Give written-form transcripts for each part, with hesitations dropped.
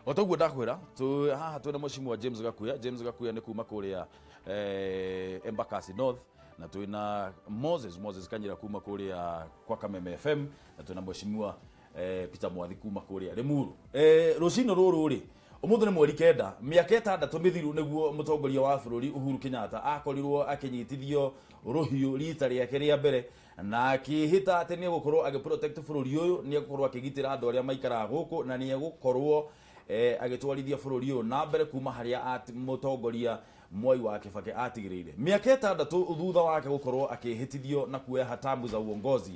O toguo ndakwĩra tu haha twĩna mheshimiwa James Gakuya. James Gakuya nĩ kuma kũrĩa Embakasi North, na twĩna Moses Kanyira kuma kũrĩa kwa Kameme FM, na twĩna mheshimiwa Peter Mwathi kuma kũrĩa Limuru. Rũcinĩ rũrũ rĩ, ũmũthĩ nĩ mweri 9, mĩaka 6 mĩthiru nĩguo mũtongoria wa bũrũri Uhuru Kenyatta akorirwo akĩnyitithio rũhiũ rita rĩake rĩa mbere, na akĩhĩta atĩ nĩ egũkorwo agĩprotect bũrũri ũyũ, nĩ egũkorwo akĩgitĩra andũ arĩa maikaraga gũkũ, na nĩ egũkorwo agĩtwarithia bũrũri ũyũ na mbere kuma harĩa mũtongoria Mwai wa Kibaki atigĩrĩire. Mĩaka 6 thutha wake gũkorwo akĩhĩtithio na kuoya hatamu za uongozi,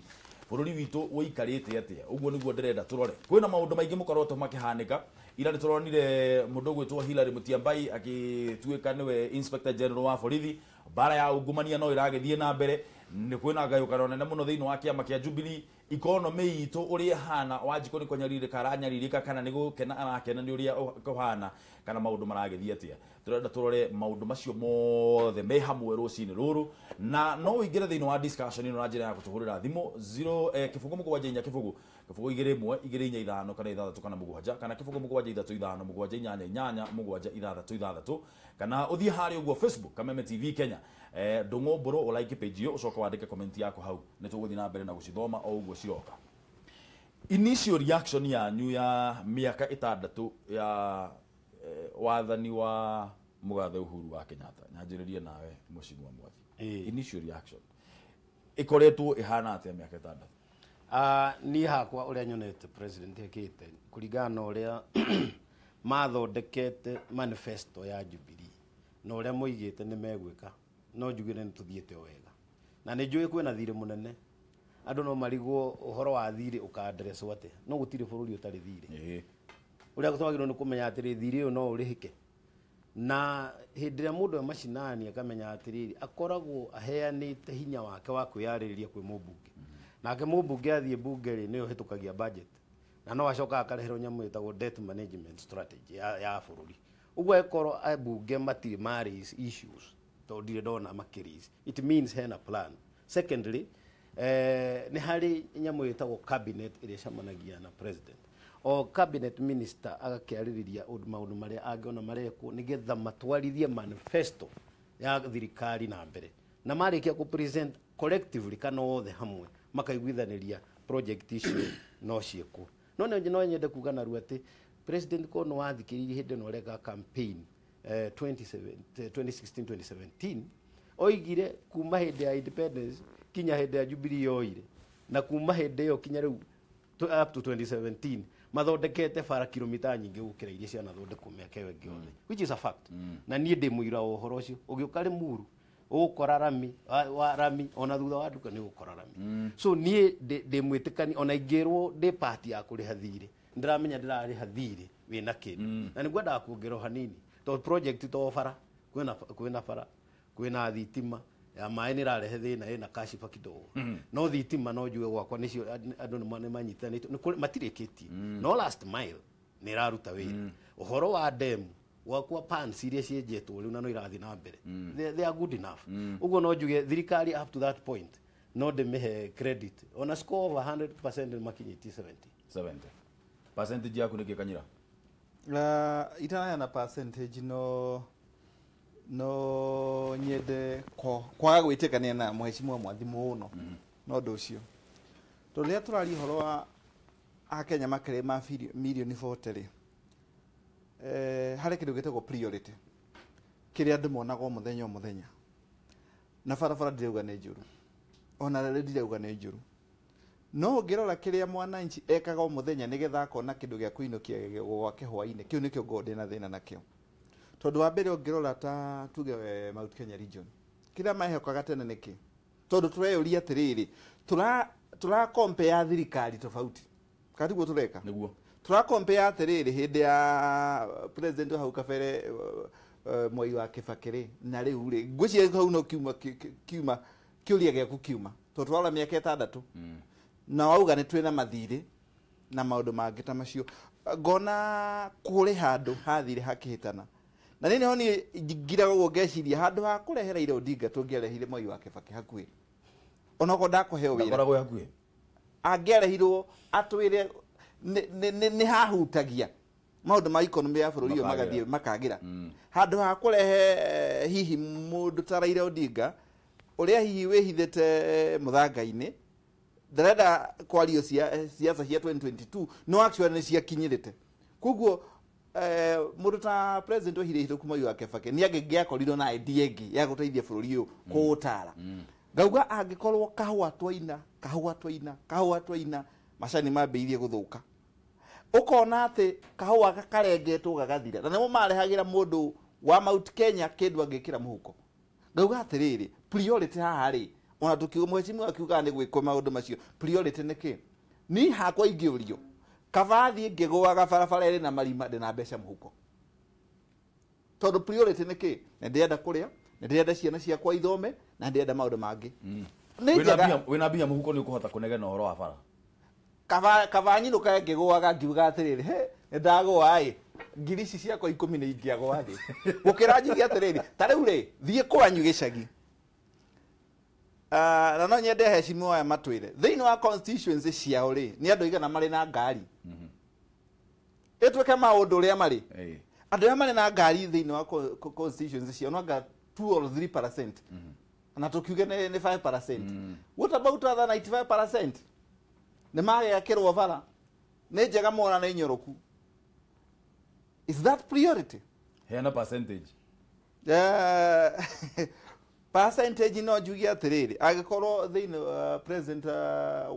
bũrũri witũ ũikarĩte atĩa? Ũguo nĩguo ndĩrenda tũrore. Kwĩna maũndũ maingĩ mũkorotwo makĩhanĩka. Ira nĩ tũronire mũndũ ũgwĩtwo Hilary Mutyambai agĩtuĩka nĩwe Inspector General wa borithi. Mbara ya ungumania no ĩragĩthiĩ na mbere. Nĩ kwĩna ngayũkano nene mũno thĩinĩ wa kĩama kĩa Jubilee. Economy itũ ũrĩa ĩhana, Wanjikũ nĩ kũnyarirĩka aranyarirĩka kana nĩ gũkena arakena nĩ ũrĩa kũhana, kana maũndũ maragĩthiĩ atĩa. Tũrenda tũrore maũndũ macio mothe me hamwe rũcinĩ rũrũ, na no ũingĩre thĩinĩ wa discussion ĩno na njĩra ya gũtũhũrĩra thimũ 0 0 7 4 0 0 2 1 2 4 5 kana 6 kana 7 kana 0 7 3 5 7 8 8 7 6 6, kana ũthiĩ harĩa ũguo Facebook Kameme TV Kenya, Ndung'u Mburu, ũlike page ĩyo, ũcoke wandĩke comment yaku hau, nĩ tũgũthiĩ na mbere na gũcithoma o ũguo ciroka. Initial reaction yanyu ya mĩaka 6 ya wathani wa mũgathe Uhuru wa Kenyatta, nyanjĩrĩrie nawe mheshimiwa Mwathi. Initial reaction ĩkoretwo ĩhana atĩa mĩaka 6? Niĩ hakwa ũrĩa nyonete president ekĩte kũringana na ũrĩa mathondekete manifesto ya Jubilee na ũrĩa moigĩte nĩ megwĩka, no njugire nĩ tũthiĩte wega, na nĩ njũĩ kwĩna thirĩ mũnene. Andũ no marigwo ũhoro wa thirĩ ũkandreswo atĩa, no gũtirĩ bũrũri ũtarĩ thirĩ. Ũrĩa twagĩrĩirwo nĩ kũmenya atĩrĩ, thirĩ ũyũ no ũrĩhĩke, na hĩndĩ ĩrĩa mũndũ e macinani akamenya atĩrĩrĩ, akoragwo aheanĩte hinya wake wa kwĩyarĩrĩria kwĩ mũmbunge, nake mũmbunge athiĩ mbunge rĩ, nĩwe ũhĩtũkagia budget, na no acoka akareherwo nyamũ ĩtagwo debt management strategy ya bũrũri. Ũguo angĩkorwo ambunge matirĩ ma raise issues, tondũ ndirĩ ndona makĩ raise, it means hena plan. Secondly, nĩ harĩ nyamũ ĩtagwo cabinet ĩrĩa ĩcemanagia na president. O cabinet minister agakĩarĩrĩria maũndũ marĩa angĩona marekwo nĩgetha matwarithie manifesto ya thirikari na mbere, na marĩkia kũ present collectively kana othe hamwe makaiguithanĩria project icio no ciĩkwo. No no nyende kuga narua atĩ president ko no wathikĩrĩirie hĩndĩ ĩno areka campaign 2016 2017, oigire kuma hĩndĩ ya independence kinya hĩndĩ ya Jubilee yoire, na kuma hĩndĩ ĩyo kinya rĩu up to 2017 mathondekete bara kilomita nyingĩ gũkĩra iria cianathondekwo mĩaka ĩyo ĩngĩ yothe, which is a fact. Na niĩ ndĩ mũira wa ũhoro ũcio. Ũgĩũka Limuru ũgũkora rami wa rami, ona thutha wa nduka nĩ ũgũkora rami. So niĩ ndĩ mwĩtĩkani, ona ingĩrwo ndĩ part ya kũrĩha thirĩ, ndĩramenya ndĩrarĩha thirĩ wĩna kĩndũ. Na nĩngwendaga kuongerera hanini, tondũ project to bara, kwĩna bara, kwĩna thitima ya maĩ nĩ ĩrarehe thĩna, ĩna kashifa kidogo, no thitima no njuge gwakwa nĩcio andũ nĩ manyitanĩte, matirĩkĩtie, no last mile nĩ ĩraruta wĩra. Ũhoro wa demu gwakwa, pans iria cienjetwo rĩu na no irathiĩ na mbere, they are good enough. Ũguo no njuge thirikari up to that point no ndĩmĩhe credit, ona score of 100% nĩ makinyĩtie 70. 70 percentage yaku nĩ kĩ, Kanyira? Itanayana percentage, no nyende kwaga gwĩtĩkania na mheshimiwa Mwathi mũno no ũndũ ũcio, tondũ rĩrĩa tũraria ũhoro wa akenya makĩrĩ ma mirioni 40 rĩ, harĩ kĩndũ gĩtagwo priority kĩrĩa andũ monaga o mũthenya o mũthenya, na barabara ndirauga nĩ njũru, ona rĩrĩ ndirauga nĩ njũru, no ũngĩrora kĩrĩa mwananchi ekaga o mũthenya nĩgetha akona kĩndũ gĩa kũinũkia gwake hwainĩ, kĩu nĩkĩo ngoragwo ndĩna thĩna nakĩo. Tondũ wa mbere ũngĩrora ta tuge Mount Kenya region, kĩrĩa mahehokaga tene nĩkĩ? Tondũ tũreyũria atĩrĩrĩ, tũra compare thirikari tofauti, kana tiguo tũreka? Nĩguo. Tũra compare atĩrĩrĩ, hĩndĩ ya president hau kabere Mwai wa Kibaki rĩ, na rĩu rĩ, ngwĩciria hau no kiuma kiuma kĩũria gĩaku kiuma, tondũ tũrarora mĩaka 6 na wauga nĩ twĩna mathirĩ na maũndũ mangĩ ta macio, ngona kũrĩ handũ hathire hakĩhĩtana, na nĩ niho niĩ ngiraga ũguo ngeciria handũ ha kũrehe Raila Odinga tũngĩarehire Moi wa Kibaki hakuhĩ, onokorwo ndakũheo wĩra. Ndakoragwo hakuhĩ. Angĩarehirwo atwĩre nĩ hahutagia. Maũndũ ma economy ya bũrũri ũyũ magathiĩ makagĩra. Handũ ha kũrehe hihi mũndũ ta Raila Odinga ũrĩa hihi wĩhithĩte mũthanga-inĩ, ndarenda kwario siasa cia 2022 no actually nĩ ciakinyĩrĩte. Koguo mũndũ ta president wa ihinda ihĩtũku Mwai wa Kibaki nĩ angĩakorirwo na idea ĩngĩ ya gũteithia bũrũri ũyũ kũũtara. Ngauga angĩkorwo kahũa twaina, kahũa twaina, kahũa twaina, macani mambĩrĩirie gũthũka. Ũkona atĩ kahũa gakarengetwo gagathira. Na nĩmo marehagĩra mũndũ wa Mount Kenya kĩndũ angĩkĩra mũhuko. Ngauga atĩrĩrĩ, priority haha rĩ, ona tũkiuga mheshimiwa akiuga nĩ gwĩkwo maũndũ macio, priority nĩ kĩ? Niĩ hakwa ingĩũrio, kaba thiĩ ngĩgũaga barabara ĩrĩ na marima ndĩna mbeca mũhuko. Tondũ priority nĩ kĩ? Nĩ ndĩrenda kũrĩa, nĩ ndĩrenda ciana ciakwa ithome, na ndĩrenda maũndũ mangĩ. Wĩna mbia mũhuko nĩ ũkũhota kũnegena ũhoro wa bara. Kaba nyinũka ngĩgũaga ngiuga atĩrĩrĩ, he, nĩ ndagũa ĩ, ngiri ici ciakwa 10 nĩ ingĩagũa thĩ. Gũkĩra njuge atĩrĩrĩ, ta rĩu rĩ, thiĩ kwanyu gĩcagi. Na no nyende heshimiwa aya matwĩre thĩinĩ wa constituency ciao rĩ, nĩ andũ aigana marĩ na ngari? Ĩtuĩke maũndũ ũrĩa marĩ. Andũ arĩa marĩ na ngari thĩinĩ wa constituency ciao no anga 2 or 3%. Na tũkiuge nĩ 5%. What about other 95%? Nĩ magĩakĩrwo bara, nĩ njega mona nĩ nyoroku. Is that priority? Heana percentage. Percentage no njuge atĩrĩrĩ, angĩkorwo thĩinĩ president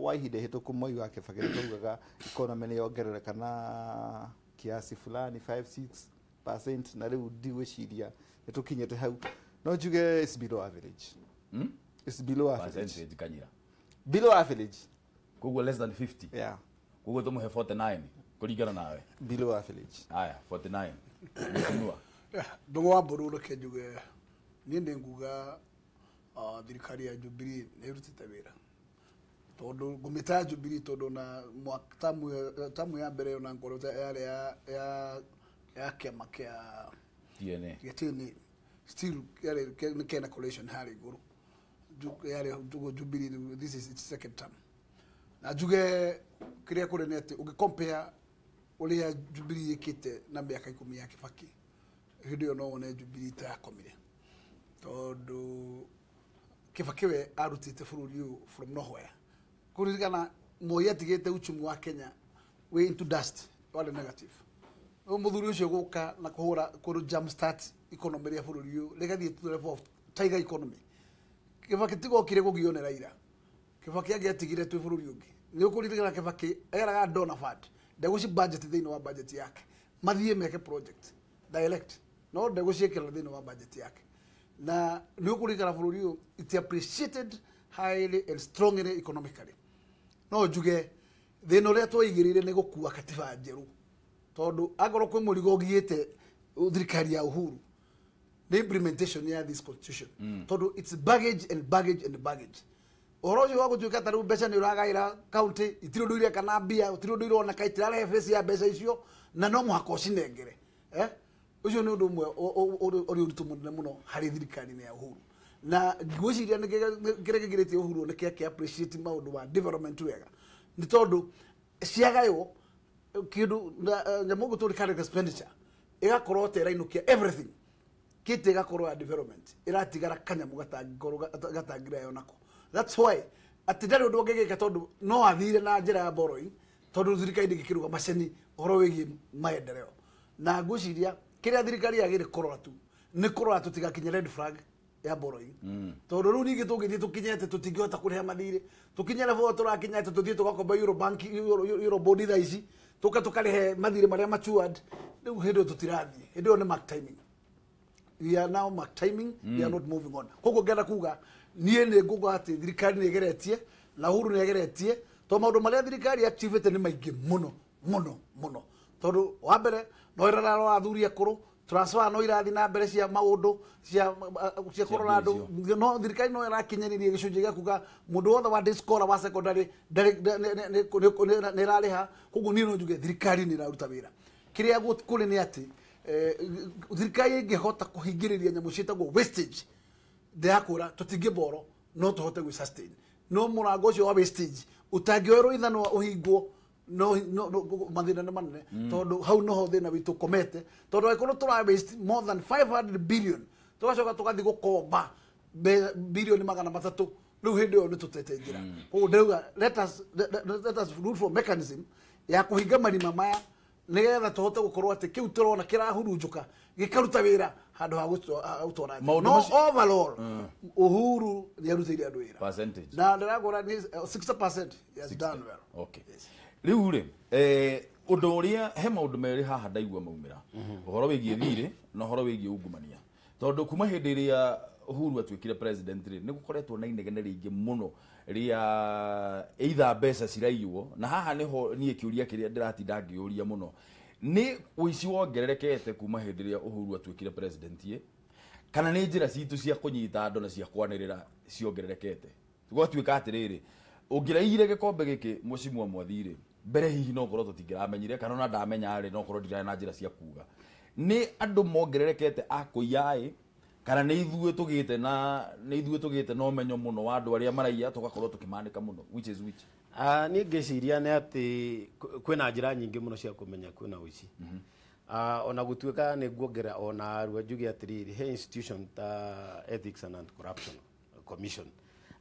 wa ihinda ihĩtũku Mwai wa Kibaki nĩtwaugaga economy nĩ yongerereka na kiasi fulani 5-6% na rĩu ndigwĩciria nĩ tũkinyĩte hau. No njuge it's below average. It's below average. Percentage kanyira. Below average. Koguo less than 50. Yeah. Koguo tũmũhe 49 kũringana nawe. Below average. Aya, 49. Mheshimiwa. Ndũgũ wa mbũrũ reke njuge niĩ nĩ nguga thirikari ya Jubilee nĩ ĩrutĩte wĩra. Tondũ ngũmĩta ya Jubilee tondũ na tamu ya mbere ona ngorwo yarĩ ya kĩama kĩa TNA. Gĩa TNA. Still yarĩ nĩ kena coalition harĩa igũrũ. Yarĩ Jubilee, this is its second term. Na njuge kĩrĩa kũrĩ nĩ atĩ ũngĩ compare ũrĩa Jubilee ĩkĩte na mĩaka 10 ya Kibaki, hĩndĩ ĩyo no wone Jubilee ta yakomire. Tondũ Kibaki we arutĩte bũrũri ũyũ from nowhere. Kũririkana Moi atigĩte uchumi wa Kenya wĩ into dust, warĩ negative. Rĩu mũthuri ũcio gũka na kũhũra kũrũ jump start economy ya bũrũri ũyũ, rĩgathiĩ to the level of tiger economy. Kibaki tiga okire kũgio nĩ Raila. Kibaki angĩatigire twĩ bũrũri ũngĩ. Nĩ ũkũririkana Kibaki eraga donor fund, ndegũci budget thĩinĩ wa budget yake. Mathiĩ meke project direct, no ndegũciĩkĩra thĩinĩ wa budget yake. Na nĩ ũkũririkana bũrũri ũyũ it appreciated highly and strongly economically. No njuge thĩna ũrĩa twaigĩrĩire nĩ gũkua katiba njerũ. Tondũ angorwo kwĩ mũrigo ũgiĩte thirikari ya Uhuru the implementation ya this constitution. Tondũ it's baggage and baggage and baggage. Ũhoro ũcio wa gũtuĩka ta rĩu mbeca nĩ ũragaĩra county, itirĩ ũndũ ireka na mbia, itirĩ ũndũ ironeka, itirarehe face ya mbeca icio, na no mũhaka ũcinengere. Ũcio nĩ ũndũ ũmwe ũrĩ ũritũ mũnene mũno harĩ thirikari-inĩ ya Uhuru. Na ngwĩciria nĩ kĩrĩa kĩgirĩtie Uhuru nĩ kĩa appreciate maũndũ ma development wega. Nĩ tondũ ciagaywo kĩndũ nyamũ ũguo tũrĩ current expenditure ĩgakorwo ta ĩrainũkia everything. Kĩte ĩgakorwo ya development ĩratigara kanyamũ gatangĩkorwo gatangĩreo nako. That's why atĩ ndarĩ ũndũ ũngĩgĩka tondũ no athire na njĩra ya borrowing tondũ thirikari ndĩngĩkĩruga macini ũhoro wĩgiĩ maendeleo. Na ngwĩciria kĩrĩa thirikari yagĩrĩire kũrora tu nĩ kũrora tũtigakinye red flag ya borrowing. Tondũ rĩu ningĩ tũngĩthiĩ tũkinye atĩ tũtingĩhota kũrĩha mathirĩ, tũkinye level tũrakinya atĩ tũthiĩ tũgakomba Euro bank, Euro bond thaa ici, tũka tũkarĩhe mathirĩ marĩa matured, rĩu hĩndĩ ĩyo tũtirathiĩ. Hĩndĩ ĩyo nĩ mark timing. We are now mark timing, we are not moving on. Koguo ngenda kuga niĩ nĩ nguga atĩ thirikari nĩ ĩgeretie na Uhuru nĩ ĩgeretie tondũ maũndũ marĩa thirikari achievete nĩ maingĩ mũno mũno mũno. Tondũ wa mbere no ĩrarora athuri akũrũ, transfer no irathi na mbere cia maũndũ cia kũrora andũ, no thirikari no ĩrakinyanĩria gĩcunjĩ gĩa kuga mũndũ wothe wa day scholar wa secondary nĩ ĩrarĩha. Koguo niĩ no njuge thirikari nĩ ĩraruta wĩra. Kĩrĩa kũrĩ nĩ atĩ thirikari ĩngĩhota kũhingĩrĩria nyamũ ciĩtagwo wastage, ndĩrakũra tũtingĩborrow no tũhote gwĩ sustain. No mũrango ũcio wa wastage ũtangĩoerwo ithanwa ũhingwo No no mathina nĩ manene tondũ hau noho thĩna witũ ũkomete tondũ angĩkorwo tũra waste more than 500 billion tũgacoka tũgathiĩ gũkomba bilioni 300 rĩu hĩndĩ ĩyo nĩ tũtete njĩra. Koguo ndĩrauga let us root for mechanism ya kũhinga marima maya nĩgetha tũhote gũkorwo atĩ kĩu tũrona kĩrahurunjũka gĩkaruta wĩra handũ ha gũtwara Maũndũ no overall Uhuru nĩ arutĩire andũ wĩra Percentage. Na ndĩrakũra nĩ 60% he has done well. Okay, rĩu rĩ ũndũ ũrĩa he maũndũ merĩ haha ndaigua maumĩra, ũhoro wĩgiĩ thirĩ na ũhoro wĩgiĩ ungumania, tondũ kuma hĩndĩ ĩrĩa Uhuru atuĩkire president rĩ, nĩ gũkoretwo na inegene rĩingĩ mũno rĩa either mbeca ciraiywo, na haha nĩho niĩ kĩũria kĩrĩa ndĩratinda ngĩũria mũno nĩ ũici wongererekete kuma hĩndĩ ĩrĩa Uhuru atuĩkire president ĩ, kana nĩ njĩra citũ cia kũnyita andũ na cia kwanĩrĩra ciongererekete, gwatuĩka atĩrĩrĩ, ũngĩraiyire gĩkombe gĩkĩ mũcimwa mwathirĩ mbere hihi no korwo tũtingĩramenyire, kana ona ndamenya rĩ, no korwo ndirarĩ na njĩra cia kuga nĩ andũ mongererekete a kũiya ĩ, kana nĩ ithuĩ tũgĩte na ũmenyo mũno wa andũ arĩa maraiya tũgakorwo tũkĩmanĩka mũno, which is which? Ah, niĩ ngĩciria nĩ atĩ kwĩna njĩra nyingĩ mũno cia kũmenya kwĩna ũici. Ah, ona gũtuĩka nĩ nguongerera ona arua njuge atĩrĩrĩ, he institution ta Ethics and Anti-Corruption Commission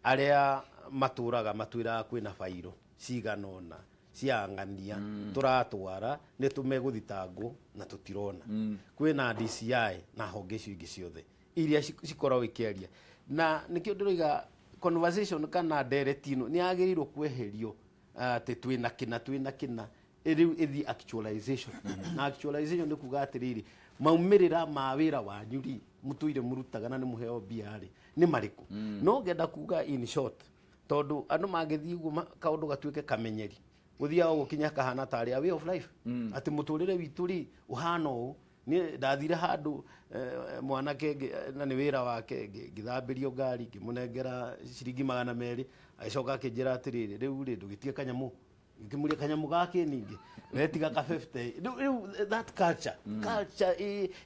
arĩa matũraga matwĩraga kwĩna bairo cigana ũna cia ng'ania tũratwara nĩ tũmegũthitangwo na tũtirona. Kwĩna DCI na honge icio ingĩ ciothe iria cikoragwo ikĩaria, na nĩkĩo ndĩroiga conversation kana ndereti ĩno nĩ yagĩrĩirwo kweherio atĩ twĩna kĩna twĩna kĩna, rĩu ĩthiĩ actualization. Na actualization nĩ kuga atĩrĩrĩ, maumĩrĩra ma wĩra wanyu rĩ mũtũire mũrutaga na nĩ mũheo mbia rĩ nĩ marĩkũ? No ngenda kuga in short, tondũ andũ mangĩthiĩ ũguo kaũndũ gatuĩke kamenyeri gũthiaga ũguo kinya kahana tarĩ a way of life, atĩ mũtũrĩre witũ rĩ ũhana ũũ. Niĩ ndathire handũ mwanake na nĩ wĩra wake, ngĩthambĩrio ngari, ngĩmũnengera ciringi 200, agĩcoka akĩnjĩra atĩrĩrĩ, rĩu rĩ ndũgĩtie kanyamũ, ngĩmũria kanyamũ gake ningĩ wetiga ka 50. Rĩu that culture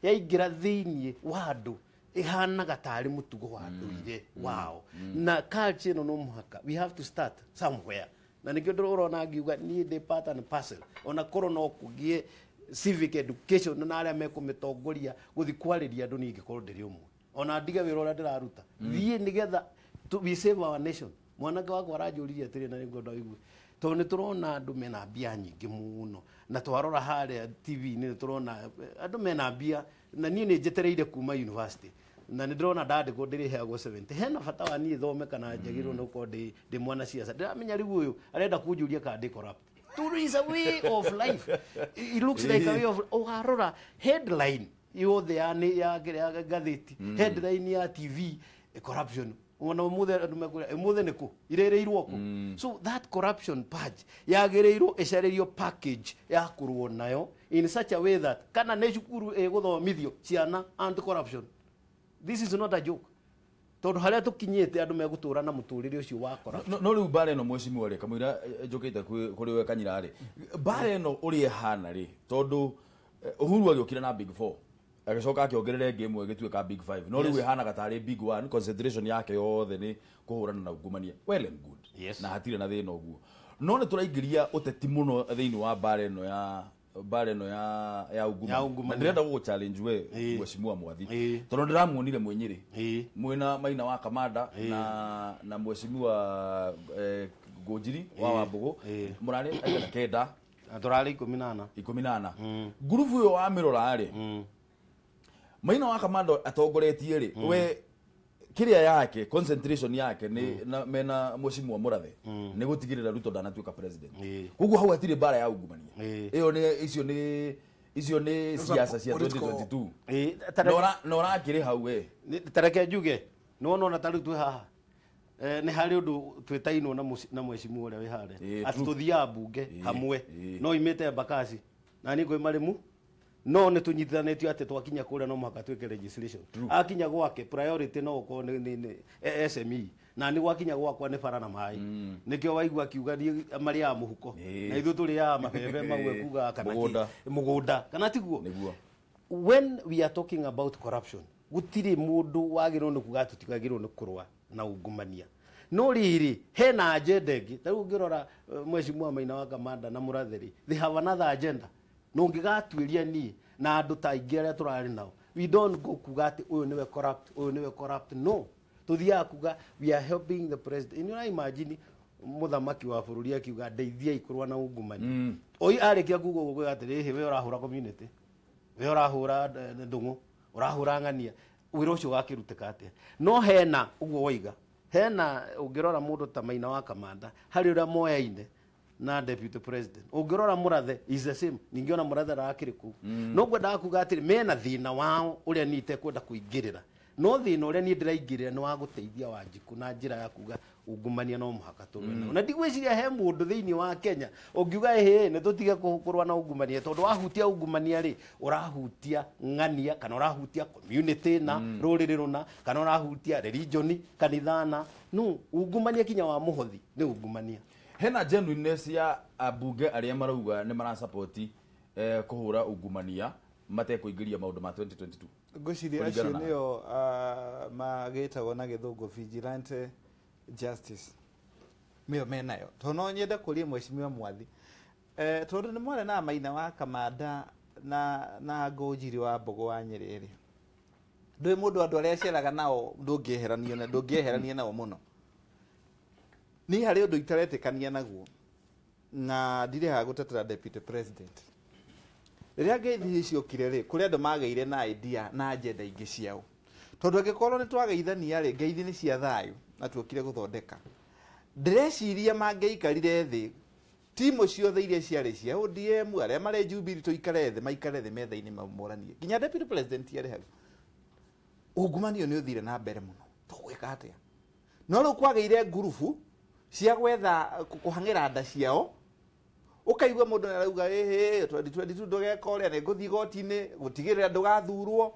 yaingĩra thĩiniĩ wa andũ ĩhanaga tarĩ mũtugo wa ndũire wao, na culture ĩno no mũhaka we have to start somewhere, na nĩkĩo ndĩrona ngiuga niĩ ndĩ part and parcel, ona korwo no kũgĩe civic education na arĩa mekũmĩtongoria gũthiĩ kwarĩria andũ, niĩ ingĩkorwo ndĩrĩ ũmwe ona ndige wĩra ũrĩa ndĩraruta thiĩ nĩgetha we save our nation. Mwanake wakwa aranjũririe atĩrĩ, na nĩngwenda ũigue, tondũ nĩ tũrona andũ mena mbia nyingĩ mũno, na twarora harĩa TV-inĩ nĩ tũrona andũ mena mbia, na niĩ nĩ njetereire kuma university na nĩ ndĩrona ndandĩkwo ndĩrĩheagwo 70, hena bata wa niĩ thome kana njagĩrĩirwo nĩ gũkorwo ndĩ mwana ciaca? Ndĩramenya rĩu ũyũ arenda kũnjũria kana ndĩ corrupt. To is a way of life. It looks like a way of ũgarora headline yothe ya nĩ ya ngathĩti, headline ya TV, corruption. Ona ũmũthĩ andũ mekũria ũmũthĩ nĩ kũ irĩrĩirwo kũ. So that corruption purge yagĩrĩirwo ĩcarĩrio package ya kũrũo nayo in such a way that kana nĩ cukuru ĩgũthomithio ciana anti corruption. This is not a joke, tondũ harĩa tũkinyĩte andũ megũtũra na mũtũrĩre ũcio wa corruption. No rĩu mbara ĩno mwecimiwa rĩ, kamũira njũkĩte kũrĩ we Kanyira rĩ, mbara ĩno ũrĩa ĩhana rĩ, tondũ Uhuru agĩũkire na big four, agĩcoka akĩongerera ĩngĩ ĩmwe ĩgĩtuĩka big five, no rĩu ĩhanaga tarĩ big one, concentration yake yothe nĩ kũhũrana na ungumania. Well and good. Na hatirĩ na thĩna ũguo, no nĩ tũraingĩria ũteti mũno thĩinĩ wa mbara ĩno ya ungumania. Ya ungumania. Na ndĩrenda gũgũ challenge we, mheshimiwa Mwathi, tondũ ndĩramuonire mwĩ Nyĩrĩ mwĩna Maina wa Kamanda na mheshimiwa Ngũnjiri wa Wambũgũ, mũrarĩ aigana? Kenda? Na tũrarĩ 14. 14. Ngurubu ĩyo wamĩrora rĩ, Maina wa Kamanda atongoretie rĩ, we kĩrĩa yake concentration yake nĩ na mena mheshimiwa Mũrathe nĩ gũtigĩrĩra Ruto ndanatuĩka president. Koguo hau hatirĩ mbara ya ungumania. Ĩyo nĩ icio nĩ Those are siasa cia 2022. Na ũrakĩrĩ hau we. Tareke njuge nĩwona ona ta rĩu twĩ haha, nĩ harĩ ũndũ twĩtainwo na mheshimiwa ũrĩa wĩ harĩa atĩ tũthiaga mbunge hamwe, no imĩte Embakasi na niĩ ngwĩ marĩmu, no nĩ tũnyitithanĩtio atĩ twakinya kũrĩa no mũhaka twĩke legislation. Akinya gwake priority no gũkorwo nĩ SME, na nĩ gwakinya gwakwa nĩ bara na maĩ. Nĩkĩo waigua akiuga niĩ marĩaga mũhuko na ithuĩ tũrĩaga mabebe mau ekugaga kana kĩ- Mũgũnda. Mũgũnda kana tiguo? Nĩguo. When we are talking about corruption, gũtirĩ mũndũ wagĩrĩirwo nĩ kuga atĩ tũtiagĩrĩirwo nĩ kũrũa na ungumania. No rĩrĩ hena agenda ĩngĩ. Ta rĩu ũngĩrora Mheshimiwa Maina wa Kamanda na Mũratheri, they have another agenda. No ũngĩgatuĩria niĩ na andũ ta aingĩ arĩa tũrarĩ nao, we don't go kuga atĩ ũyũ nĩwe corrupt, ũyũ nĩwe corrupt. No tuthiaga kuga we are helping the president. Nĩ imagine mũthamaki wa bũrũri akiuga ndeithiai kũrũa na ungumania. Oi arĩkia kuga ũguo kuga atĩrĩ, we ũrahũra community, we ũrahũra ndũng'ũ, ũrahũra ng'ania, wĩra ũcio ũgakĩrutĩka atĩa? No hena ũguo waiga, hena ũngĩrora mũndũ ta Maina wa Kamanda harĩ ũrĩa moyaine na deputy president. Ũngĩrora Mũrathe is the same, ningĩ ona Mũrathe arakĩrĩ kũu. No ngwendaga kuga atĩrĩ, mena thĩna wao ũrĩa niĩ itekwenda kũingĩrĩra. No thĩna ũrĩa niĩ ndĩraingĩrĩra nĩ wa gũteithia Wanjikũ na njĩra ya kuga ungumania no mũhaka tũrũe nao. Na ndigwĩciria he mũndũ thĩinĩ wa Kenya ũngiuga ĩhĩ nĩ tũtige kũrũa na ungumania, tondũ wahutia ungumania rĩ, ũrahutia ng'ania kana ũrahutia community na rũrĩrĩ rũna kana ũrahutia religion kanitha na no ungumania kinya wa mũhothi nĩ ungumania. Hena genuineness ya ambunge arĩa marauga nĩ marasapoti kũhũra ungumania matekũingĩria maũndũ ma 2022. Ngwĩciria acio nĩo magĩtagwo na gĩthũngũ vigilante justice mĩo menayo. Tondũ no nyende kũria Mheshimiwa Mwathi, tondũ nĩ mwarĩ na Maina wa Kamanda na Ngũnjiri wa Mbogo wa Nyerere, ndũĩ mũndũ andũ arĩa aceraga nao ndũngĩeherania nao mũno. Niĩ harĩ ũndũ itaretĩkania naguo na ndirĩ haha gũtetera deputy president. Rĩrĩa ngeithi ciokire rĩ, kũrĩ andũ magĩire na idea na agenda ingĩ ciao. Tondũ angĩkorwo nĩ twageithania rĩ, ngeithi nĩ cia thayũ na tuokire gũthondeka. Ndĩreciria mangĩikarire thĩ, timu ciothe iria ciarĩ cia ODM, arĩa marĩ Jubilee tũikare thĩ, maikare thĩ metha-inĩ mamoranie. Nginya deputy president arĩ hau. Ungumania nĩ ũthire na mbere mũno. Tũgwĩka atĩa? No rĩu kwagĩire ngurubu cia gwetha kũhang'ĩra nda ciao. Ũkaigua mũndũ nĩ arauga ĩhĩ 2022 ndũgeka ũrĩa, nĩ ngũthiĩ igoti-inĩ gũtigĩrĩra ndũgathurwo.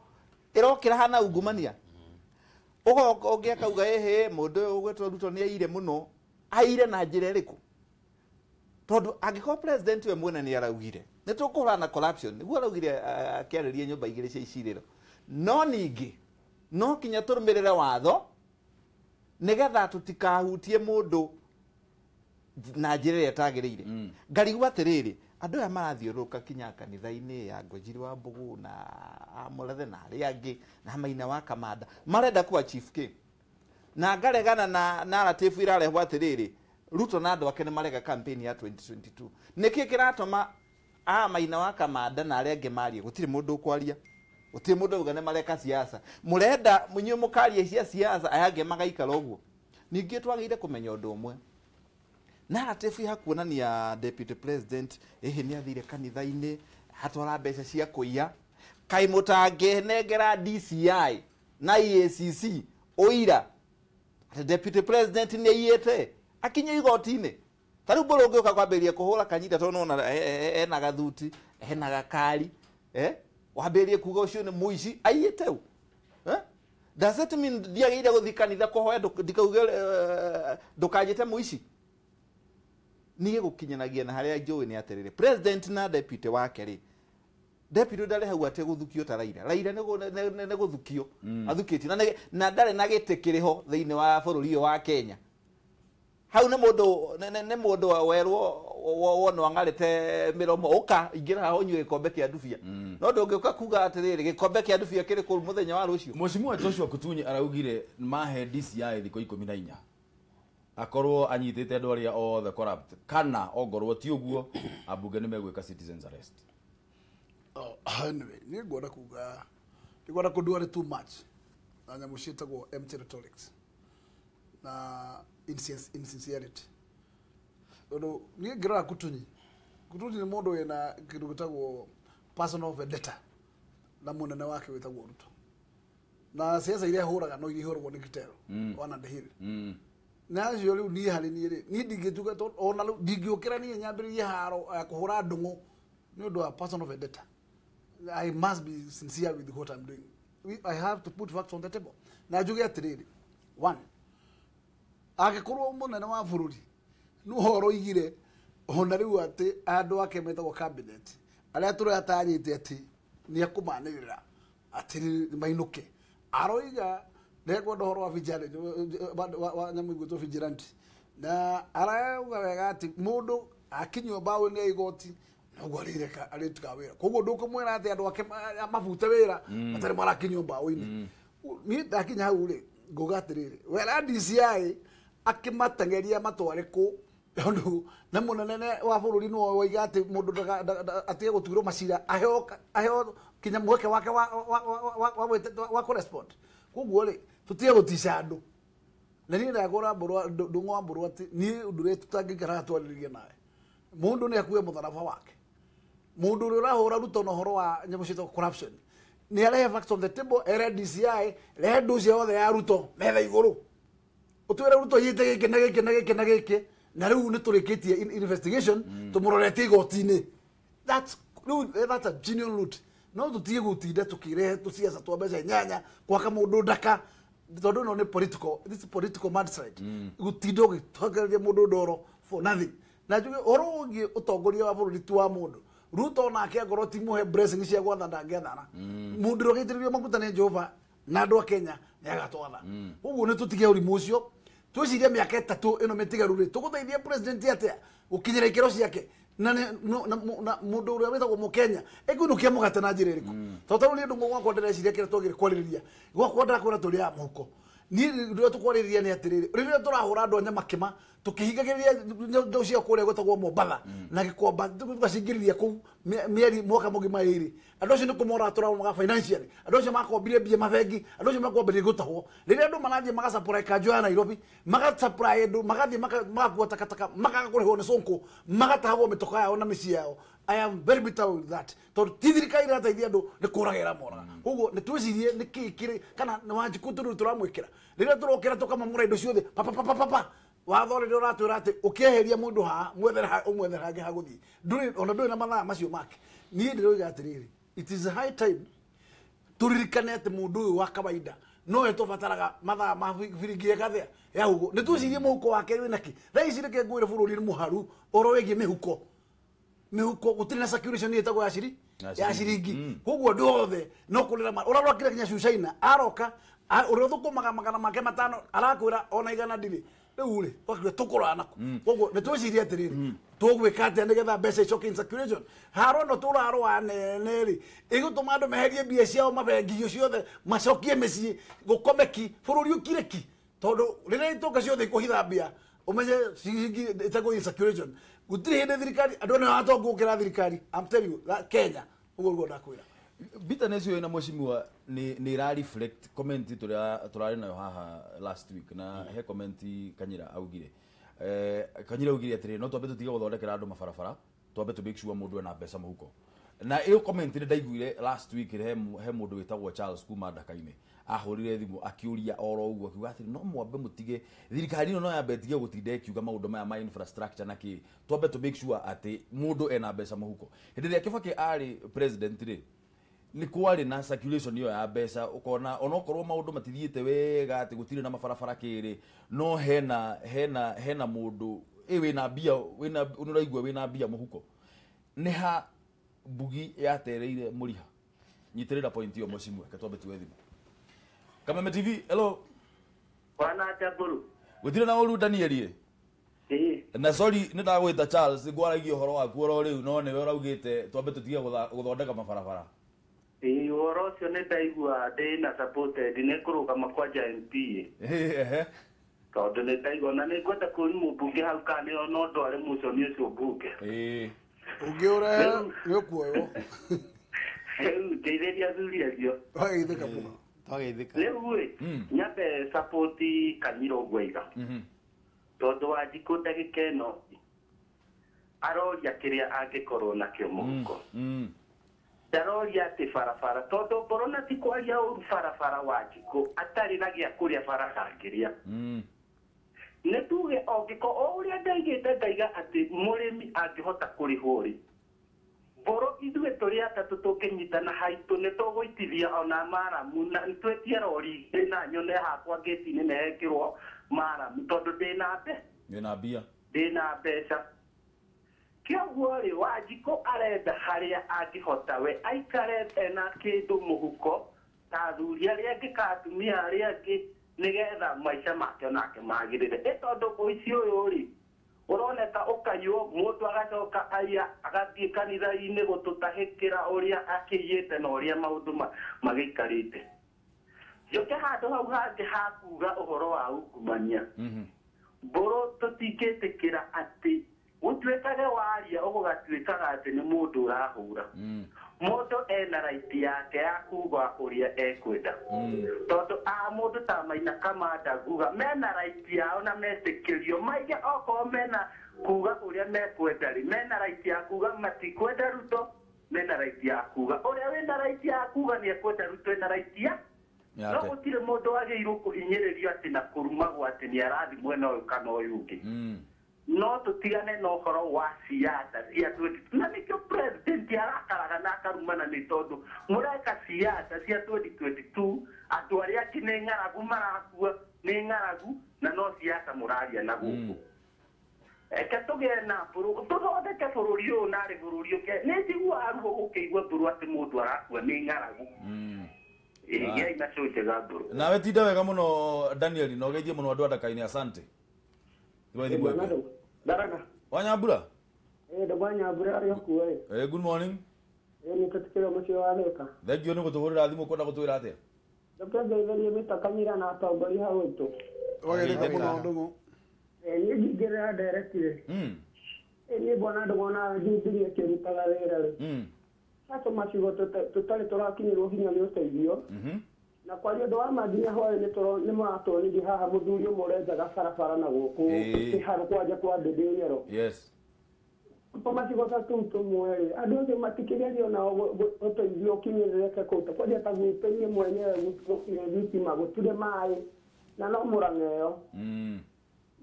Ĩrokĩra hana ungumania. Ũgoka ũngĩ akauga ĩhĩ mũndũ ũyũ ũgwĩtwo Ruto nĩ aire mũno. Aire na njĩra ĩrĩkũ? Tondũ angĩkorwo president we mwene nĩ araugire nĩ tũkũhũrana na corruption, nĩguo araugire akĩarĩria nyũmba igĩrĩ cia icirĩro. No ningĩ no kinya tũrũmĩrĩre watho nĩgetha tũtikahutie mũndũ na njĩra ĩrĩa ĩtagĩrĩire. Ngarigwo atĩrĩrĩ, andũ aya marathiũrũrũka kinya kanitha-inĩ ya Ngũnjiri wa Mbũgũ na Mũrathe na arĩa angĩ na Maina wa Kamanda, marenda ku achieve kĩ? Na ngaregana na narrative irarehwo atĩrĩrĩ, Ruto na andũ ake nĩ mareka campaign ya 2022. Nĩkĩ kĩratũma a Maina wa Kamanda na arĩa angĩ marie? Gũtirĩ mũndũ ũkwaria, gũtirĩ mũndũ auga nĩ mareka siasa. Mũrenda inyuĩ mũkarie cia siasa, aya angĩ magaikara ũguo. Ningĩ twagĩrĩire kũmenya ũndũ ũmwe, narrative ya kuonania deputy president ĩhĩ nĩ athire kanitha-inĩ atwara mbeca cia kũiya, kaĩ mũtangĩnengera DCI na EACC ũira atĩ deputy president nĩ aiyĩte akinye igoti-inĩ. Ta rĩu mbũrũ ũngĩũka kwambĩrĩria kũhũra kanyita tondũ nĩwona ena gathuti, ena gakari, wambĩrĩrie kuga ũcio nĩ mũici aiyĩte ũ. Does it mean ndiagĩrĩire gũthiĩ kanitha kũhoya ndikauge ndũkanjĩte mũici? Niĩ gũkinyanagia na harĩa njũĩ nĩ atĩrĩrĩ, president na deputy wake rĩ, deputy ndarĩ hau atĩ gũthukio ta Raila. Raila nĩ gũthukio athukĩtio na ndarĩ na gĩtĩ kĩrĩ ho thĩinĩ wa bũrũri ũyũ wa Kenya. Hau nĩ mũndũ nĩ mũndũ werwo wonwo ang'arĩte mĩromo, ũka ingĩra haha ũnyue gĩkombe kĩa ndubia. No ndũngĩũka kuga atĩrĩrĩ gĩkombe kĩa ndubia kĩrĩ kũu mũthenya wa rũciũ. Mheshimiwa Joshua Kutunyi araugire mahe DCI thikũ 14 akorwo anyitĩte andũ arĩa othe corrupt, kana ongorwo ti ũguo ambunge nĩ megwĩka citizens arrest. Anyway, niĩ ngwenda kuga ndigwenda kũndware too much na nyamũ ciĩtagwo empty rhetorics na insincerity. Tondũ niĩ ngĩrora Kutunyi, Kutunyi nĩ mũndũ wĩna kĩndũ gĩtagwo personal vendetta na mũnene wake wĩtagwo Ruto. Na siasa iria hũraga no iria ihũragwo nĩ Gitero wa Nandi Hill. Na acio rĩu niĩ harĩ niĩ rĩ, niĩ ndingĩtuga ona rĩu ndingĩũkĩra niĩ nyambĩrĩrie haro ya kũhũra ndũng'ũ nĩ ũndũ wa personal vendetta. I must be sincere with what I'm doing. I have to put facts on the table. Na njuge atĩrĩrĩ, one, angĩkorwo mũnene wa bũrũri nĩ ũhoro oigire ona rĩu atĩ andũ ake metagwo cabinet arĩa tũratanyĩte atĩ nĩ ekũmanĩrĩra atĩ nĩ mainũke, aroiga Ndekwenda ũhoro wa vigilante wa nyamũ igwĩtwo vigilante na arauga wega atĩ mũndũ akinywo mbaũ-inĩ ya igoti noguo arĩreka arĩtuga wĩra. Koguo ndũkũmwĩra atĩ andũ ake mabute wĩra matarĩ marakinywo mbaũ-inĩ. Niĩ ndakinya hau rĩ nguga atĩrĩrĩ, wera DCI akĩmateng'eria matware kũ tondũ na mũnene wa bũrũri nĩwe woiga atĩ mũndũ atige gũtuĩrwo macira aheo kinya mweke wake wa correspond. Koguo rĩ tũtige gũtica andũ. Na niĩ ndagũra ndũng'ũ wa mbũrũ atĩ niĩ ũndũ ũrĩa tũtangĩikara twarĩrĩria nawe, mũndũ nĩ akue mũtharaba wake. Mũndũ ũrĩa ũrahũra Ruto na ũhoro wa nyamũ ciĩtagwo corruption nĩ arehe facts on the table, ere DCI rehe ndũ ciothe ya Ruto metha igũrũ, ũtwĩre Ruto yĩte gĩkĩ na gĩkĩ na gĩkĩ na gĩkĩ, na rĩu nĩ tũrĩkĩtie investigation tũmũroretie igoti-inĩ. That's a genuine route. No tũtige gũtinda tũkĩrehe tũciaca twa mbeca inyanya gwaka mũndũ ndaka tondũ ĩno nĩ political, this is political mudslide. Gũtinda ũgĩtongoreria mũndũ ndoro for nothing. Na njuge ũhoro ũngĩ ũtongoria wa bũrũri ti wa mũndũ. Ruto nake angorwo ti mũhe blessing cia gwatha ndangĩathana. Mũndũ ũrĩa ũgĩitĩrĩrio maguta nĩ Jehova na andũ a Kenya nĩ agatwatha. Koguo nĩ tũtige ũrimũ ũcio, twĩcirie mĩaka ĩtatũ ĩno mĩtigaru rĩ tũgũteithia president atĩa gũkinyĩra ikĩro ciake na mũndũ ũrĩa wĩtagwo mũkenya ĩkũinũkia mũgate na njĩra ĩrĩkũ. Tondũ tarĩu niĩ ndũng'ũ gwakwa ndĩreciria kĩrĩa twagĩrĩire kwarĩrĩria gwakwa ndakwĩra tũrĩ a mũhuko. Niĩ ũrĩa tũkwarĩrĩria nĩ atĩrĩrĩ, rĩrĩa tũrahũra andũ a nyamakĩma tũkĩhingagĩrĩria ndũ ciao kũrĩa gwĩtagwo Mombatha na Gĩkomba tũgacingĩrĩria kũu mĩeri mwaka mũgima ĩrĩ, andũ acio nĩ kũmora tũramoga financially, andũ acio makombire mbia mabengi, andũ acio makwambĩrĩria gũtahwo. Rĩrĩa andũ marathiĩ magasupply kanjũ ya Nairobi, magasupply andũ magathiĩ magakua takataka, makaga kũrĩhwo nĩ Sonko, magatahagwo mĩtoka yao na mĩciĩ yao. I am very bitter with that. Tondũ ti thirikari ĩrateithia andũ nĩ kũraga ĩramoraga. Koguo nĩ twĩcirie nĩ kĩĩ kĩrĩ kana nĩ Wanjikũ tũrĩ tũramwĩkĩra. Rĩrĩa tũrokĩra tũkamamũra indo ciothe pa pa pa pa pa, watho rĩrĩa ũratwĩra atĩ ũkĩeheria mũndũ haha mwethere ũmwethere hangĩ ha gũthiĩ, ndũrĩ ona ndũrĩ na mathaa macio make. Niĩ ndĩroiga atĩrĩrĩ, it is high time tũririkane atĩ mũndũ ũyũ wa kawaida nowe tũbataraga mathaa ma biringi ĩgathĩa ya ũguo. Nĩ twĩcirie mũhuko wake wĩna kĩ. Thaa ici reke ngwĩre bũrũri nĩ mũharu ũhoro wĩgiĩ mĩhuko. Mĩhuko gũtirĩ na circulation ĩtagwo ya ciringi. Koguo andũ othe no kũrĩra ũrarokire kinya China aroka ũrĩa ũthũkũmaga magana make matano arakwĩra ona igana ndirĩ. Rĩu rĩ twakiuga tũkũrora nako. Koguo nĩ twĩcirie atĩrĩrĩ, tũgwĩka atĩa nĩgetha mbeca icoke in circulation. Haro ĩno tũrarũa nene rĩ ĩgũtũma andũ meherie mbia ciao mabengi ciothe macokie mĩciĩ gũkome ki bũrũri ũkire ki, tondũ rĩrĩa itonga ciothe ikũhitha mbia ũmenye ciringi ĩtagwo in circulation. Gũtirĩ hĩndĩ thirikari andũ nĩo atongu gũkĩra thirikari. I'm telling you that Kenya ũguo nĩguo ndakwĩra. Bitterness ĩyo ĩna mheshimiwa nĩ ĩra reflect comment tũrarĩ nayo haha last week, na he comment Kanyira augire. Kanyira augire atĩrĩ, no twambe tũtige gũthondekera andũ mabarabara, twambe tũ make sure mũndũ ena mbeca mũhuko. Na ĩyo comment nĩ ndaiguire last week he mũndũ wĩtagwo Charles kuma Ndaka-inĩ ahũrire thimũ akiũria oro ũguo akiuga atĩrĩ, no mwambe mũtige thirikari ĩno no yambe ĩtige gũtinda ĩkiuga maũndũ maya ma infrastructure na kĩ, twambe tũ make sure atĩ mũndũ ena mbeca mũhuko. Hĩndĩ ĩrĩa Kibaki arĩ president rĩ, nĩ kwarĩ na circulation ĩyo ya mbeca, ũkona onokorwo maũndũ matithiĩte wega atĩ gũtirĩ na mabarabara kĩrĩ, no hena mũndũ wĩna mbia, wĩna ũraigua wĩna mbia mũhuko. Nĩ ha mbugi yatereire mũriha. Nyitĩrĩra point ĩyo mheshimiwa, reke twambe tuoe thimũ. Kameme TV, hello. Bwana Jaburu. Gũtirĩ na ũru Daniel. Na sorry nĩ ndagwĩta Charles ngwaragia ũhoro waku oro rĩu, no nĩwe ũraugĩte twambe tũtige gũthondeka mabarabara. Ũhoro ũcio nĩ ndaigua ndĩ na supported nĩ kũrũgama kwanja MP. Tondũ nĩ ndaigua na nĩ ngwenda kũria mũmbunge hau kana no ndware mũconi ũcio mbunge. Ũngĩũrehe nĩ ũkuoywo. Rĩu ndeithĩria athuri acio. Twageithĩka mũno. Twageithĩka. Rĩu rĩ nyambe support Kanyira ũguo aiga. Tondũ Wanjikũ ndagĩka ĩno aroria kĩrĩa angĩkorwo nakĩo mũhuko. Ndaroria atĩ barabara, tondũ ngorwo na ti kwaria ũru barabara Wanjikũ atarĩ na gĩa kũrĩa bara ndangĩrĩa. Nĩ tuge ongĩkorwo o ũrĩa ndaigĩte ndaiga atĩ mũrĩmi angĩhota kũrĩhwo rĩ, mbũrũ ithuĩ tũrĩ atatũ tũngĩnyitana haitũ nĩ tũgũitithia ona maramu na twĩtie rori igĩrĩ na nyone hakwa ngĩti-inĩ nĩ hekĩrwo maramu tondũ ndĩna mbia, ndĩna mbeca. Kĩoguo rĩ Wanjikũ arenda harĩa angĩhota we aikare ena kĩndũ mũhuko, ta athuri arĩa angĩ ka atumia arĩa angĩ nĩgetha maica make onake magĩrĩre. Ĩ tondũ ũici ũyũ rĩ ũroneka ũkaiywo mũndũ agacoka aiya agathiĩ kanitha-inĩ gũtũtahĩkĩra ũrĩa akĩiyĩte na ũrĩa maũndũ magĩikarĩte. Njoke handũ hau hangĩ ha kuga ũhoro wa ungumania. Mbũrũ tũtingĩtĩkĩra atĩ gũtuĩkage waria ũgũgatuĩkaga atĩ nĩ mũndũ ũrahũra. Mũndũ ena right yake ya kuga ũrĩa ekwenda. Tondũ a mũndũ ta Maina Kamanda nguga mena right yao na metĩkĩrio maige okorwo mena kuga ũrĩa mekwenda rĩ, mena right ya kuga matikwenda Ruto, mena right ya kuga ũrĩa wĩna right ya kuga nĩ ekwenda Ruto ena right ya no gũtirĩ mũndũ wagĩrĩirwo kũhinyĩrĩrio atĩ na kũrumagwo atĩ nĩ arathiĩ mwena ũyũ kana ũyũ ũngĩ. No tũtigane na ũhoro wa siasa cia 20 na nĩkĩo president arakaraga na akarumana nĩ tondũ mũreka siasa cia 2022 andũ arĩa angĩ nĩ ng'aragu marakua nĩ ng'aragu na no siasa mũraria na gũkũ. Eke tũgĩe na tũthondeke bũrũri ũyũ narĩ bũrũri ũke nĩ njiguaga ruo gũkĩigua mbũrũ atĩ mũndũ arakua nĩ ng'aragu. Nawe tinda wega muno Daniel na ũgeithie mũno andũ a Ndaka-inĩ asante. Daraka. Wanyambura? Ndagwanyambura arĩa kuo. Good morning. Nĩ tũtikĩra mũciĩ wa Thika. Thank you nĩ gũtũhũrĩra thimũ kwenda gũtwĩra atĩa? Ndũkengeithĩrie mĩtakanyira na atongoria hau itũ. Wageithĩka mũno Ndũng'ũ. Niĩ ndingĩrĩra nderetire. Niĩ mbona ndũng'ũ Jubilee ĩkĩrutaga wĩra rĩ. Atũ macigo tũtarĩ tũrakinyĩrwo nginya nĩ ũteithio. Na kwaria ũndũ wa ma nginya hwaĩ nĩ mũratwonirie haha mũthuri ũmwe ũrenjaga barabara na gũkũ kĩharo kwanja kwa Ndĩndĩ Nyoro. Yes. Tũmacigo ta tũu tũmwe rĩ andũ acio matikĩgerio nao ũteithio ũkinyĩrĩrĩke kũu ta kwanja ta gwitũ niĩ mwenyewe gũtirĩ thitima gũtirĩ maĩ na no Mũrang'a ĩyo.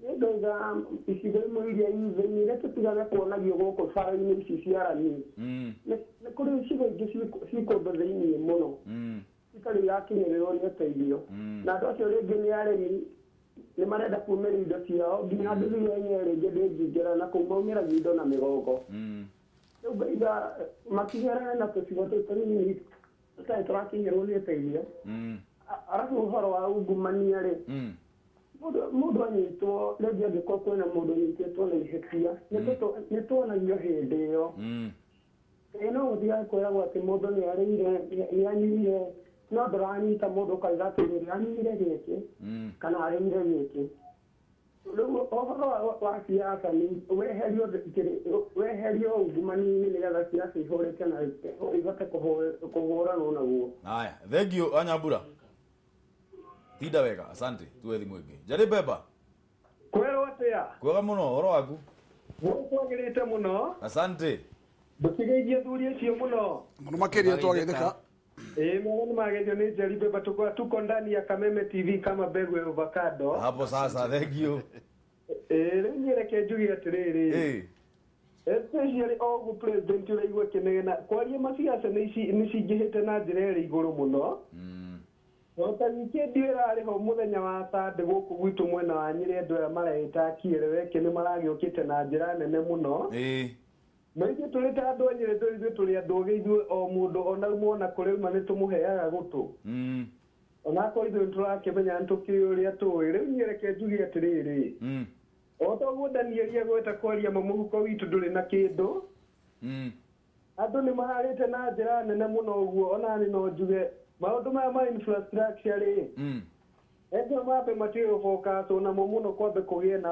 Nĩ ndoiga icigo imwe iria i thĩinĩ reke tũtigane kuonagio gũkũ bara-inĩ ici cia rami. Nĩ kũrĩ icigo ingĩ ci kũndũ thĩinĩ mũno itarĩ irakinyĩrĩrwo nĩ ũteithio. Na andũ acio rĩngĩ nĩ arĩmi nĩ marenda kumĩria indo ciao nginya nduthi yenyewe rĩngĩ ndĩngĩingĩra na kũu maumĩragia indo na mĩgongo. Rĩu ngaiga makigerane na tũcigo tũu tũnini tũtarĩ tũrakinyĩrwo nĩ ũteithio. Arabu ũhoro wa ungumania rĩ mũndũ anyitwo rĩngĩ angĩkorwo kwĩna mũndũ ũnyitĩtwo na ihĩtia nĩ tuonagio hĩndĩ ĩyo. No gũtigage kwĩragwo atĩ mũndũ nĩ arĩire nĩ anyuire no ndũranyita mũndũ ũkauga atĩrĩrĩ anyuire gĩkĩ kana arĩire gĩkĩ. Rĩu ũhoro wa siasa nĩ weherio ungumania-inĩ nĩgetha siasa ihũrĩke na ihote kũhũranwo naguo. Haya, thank you Anyambura. Tinda wega, asante. Tuwe thimũ ĩngĩ. Njeri Beba. Kwĩrwo atĩa? Kwega mũno, ũhoro waku? Kwagĩrĩte mũno. Asante. Ndũkigeithie thuri acio mũno. Mũno makĩria twageithĩka. Mwana nĩ mageithio nĩ Njeri Beba, tuko ndani ya Kameme TV kama mbegu ya avocado. Hapo sasa, thank you. Rĩu niĩ reke njuge atĩrĩrĩ. Especially oguo president ũraigua kĩnegena kwaria maciaca nĩ cingĩhĩte na njĩra ĩrĩ igũrũ mũno. Ta wikendi ĩrarĩ ho mũthenya wa Sunday gũkũ gwitũ mwena wa Nyĩrĩ andũ aya mareĩta kĩeleweke nĩ maragĩũkĩte na njĩra nene mũno. No ithuĩ tũrĩ ta andũ a Nyĩrĩ ithuĩ tũrĩ andũ ogĩ ithuĩ o mũndũ ona mwona kũrĩa auma nĩ tũmũheaga gũtũ. Onakorwo ithuĩ nĩ tũrakĩmenya nĩ tũkĩũĩ ũrĩa tũĩ. Rĩu niĩ reke njuge atĩrĩrĩ. O ta ũguo Daniel agweta kwaria ma mũhuko witũ ndũrĩ na kĩndũ. Andũ nĩ maharĩte na njĩra nene mũno ũguo ona niĩ no njuge maũndũ maya ma infrastructure rĩ Ethio mambe matiĩ gũbokacwo namo mũno kwambe kũgĩe na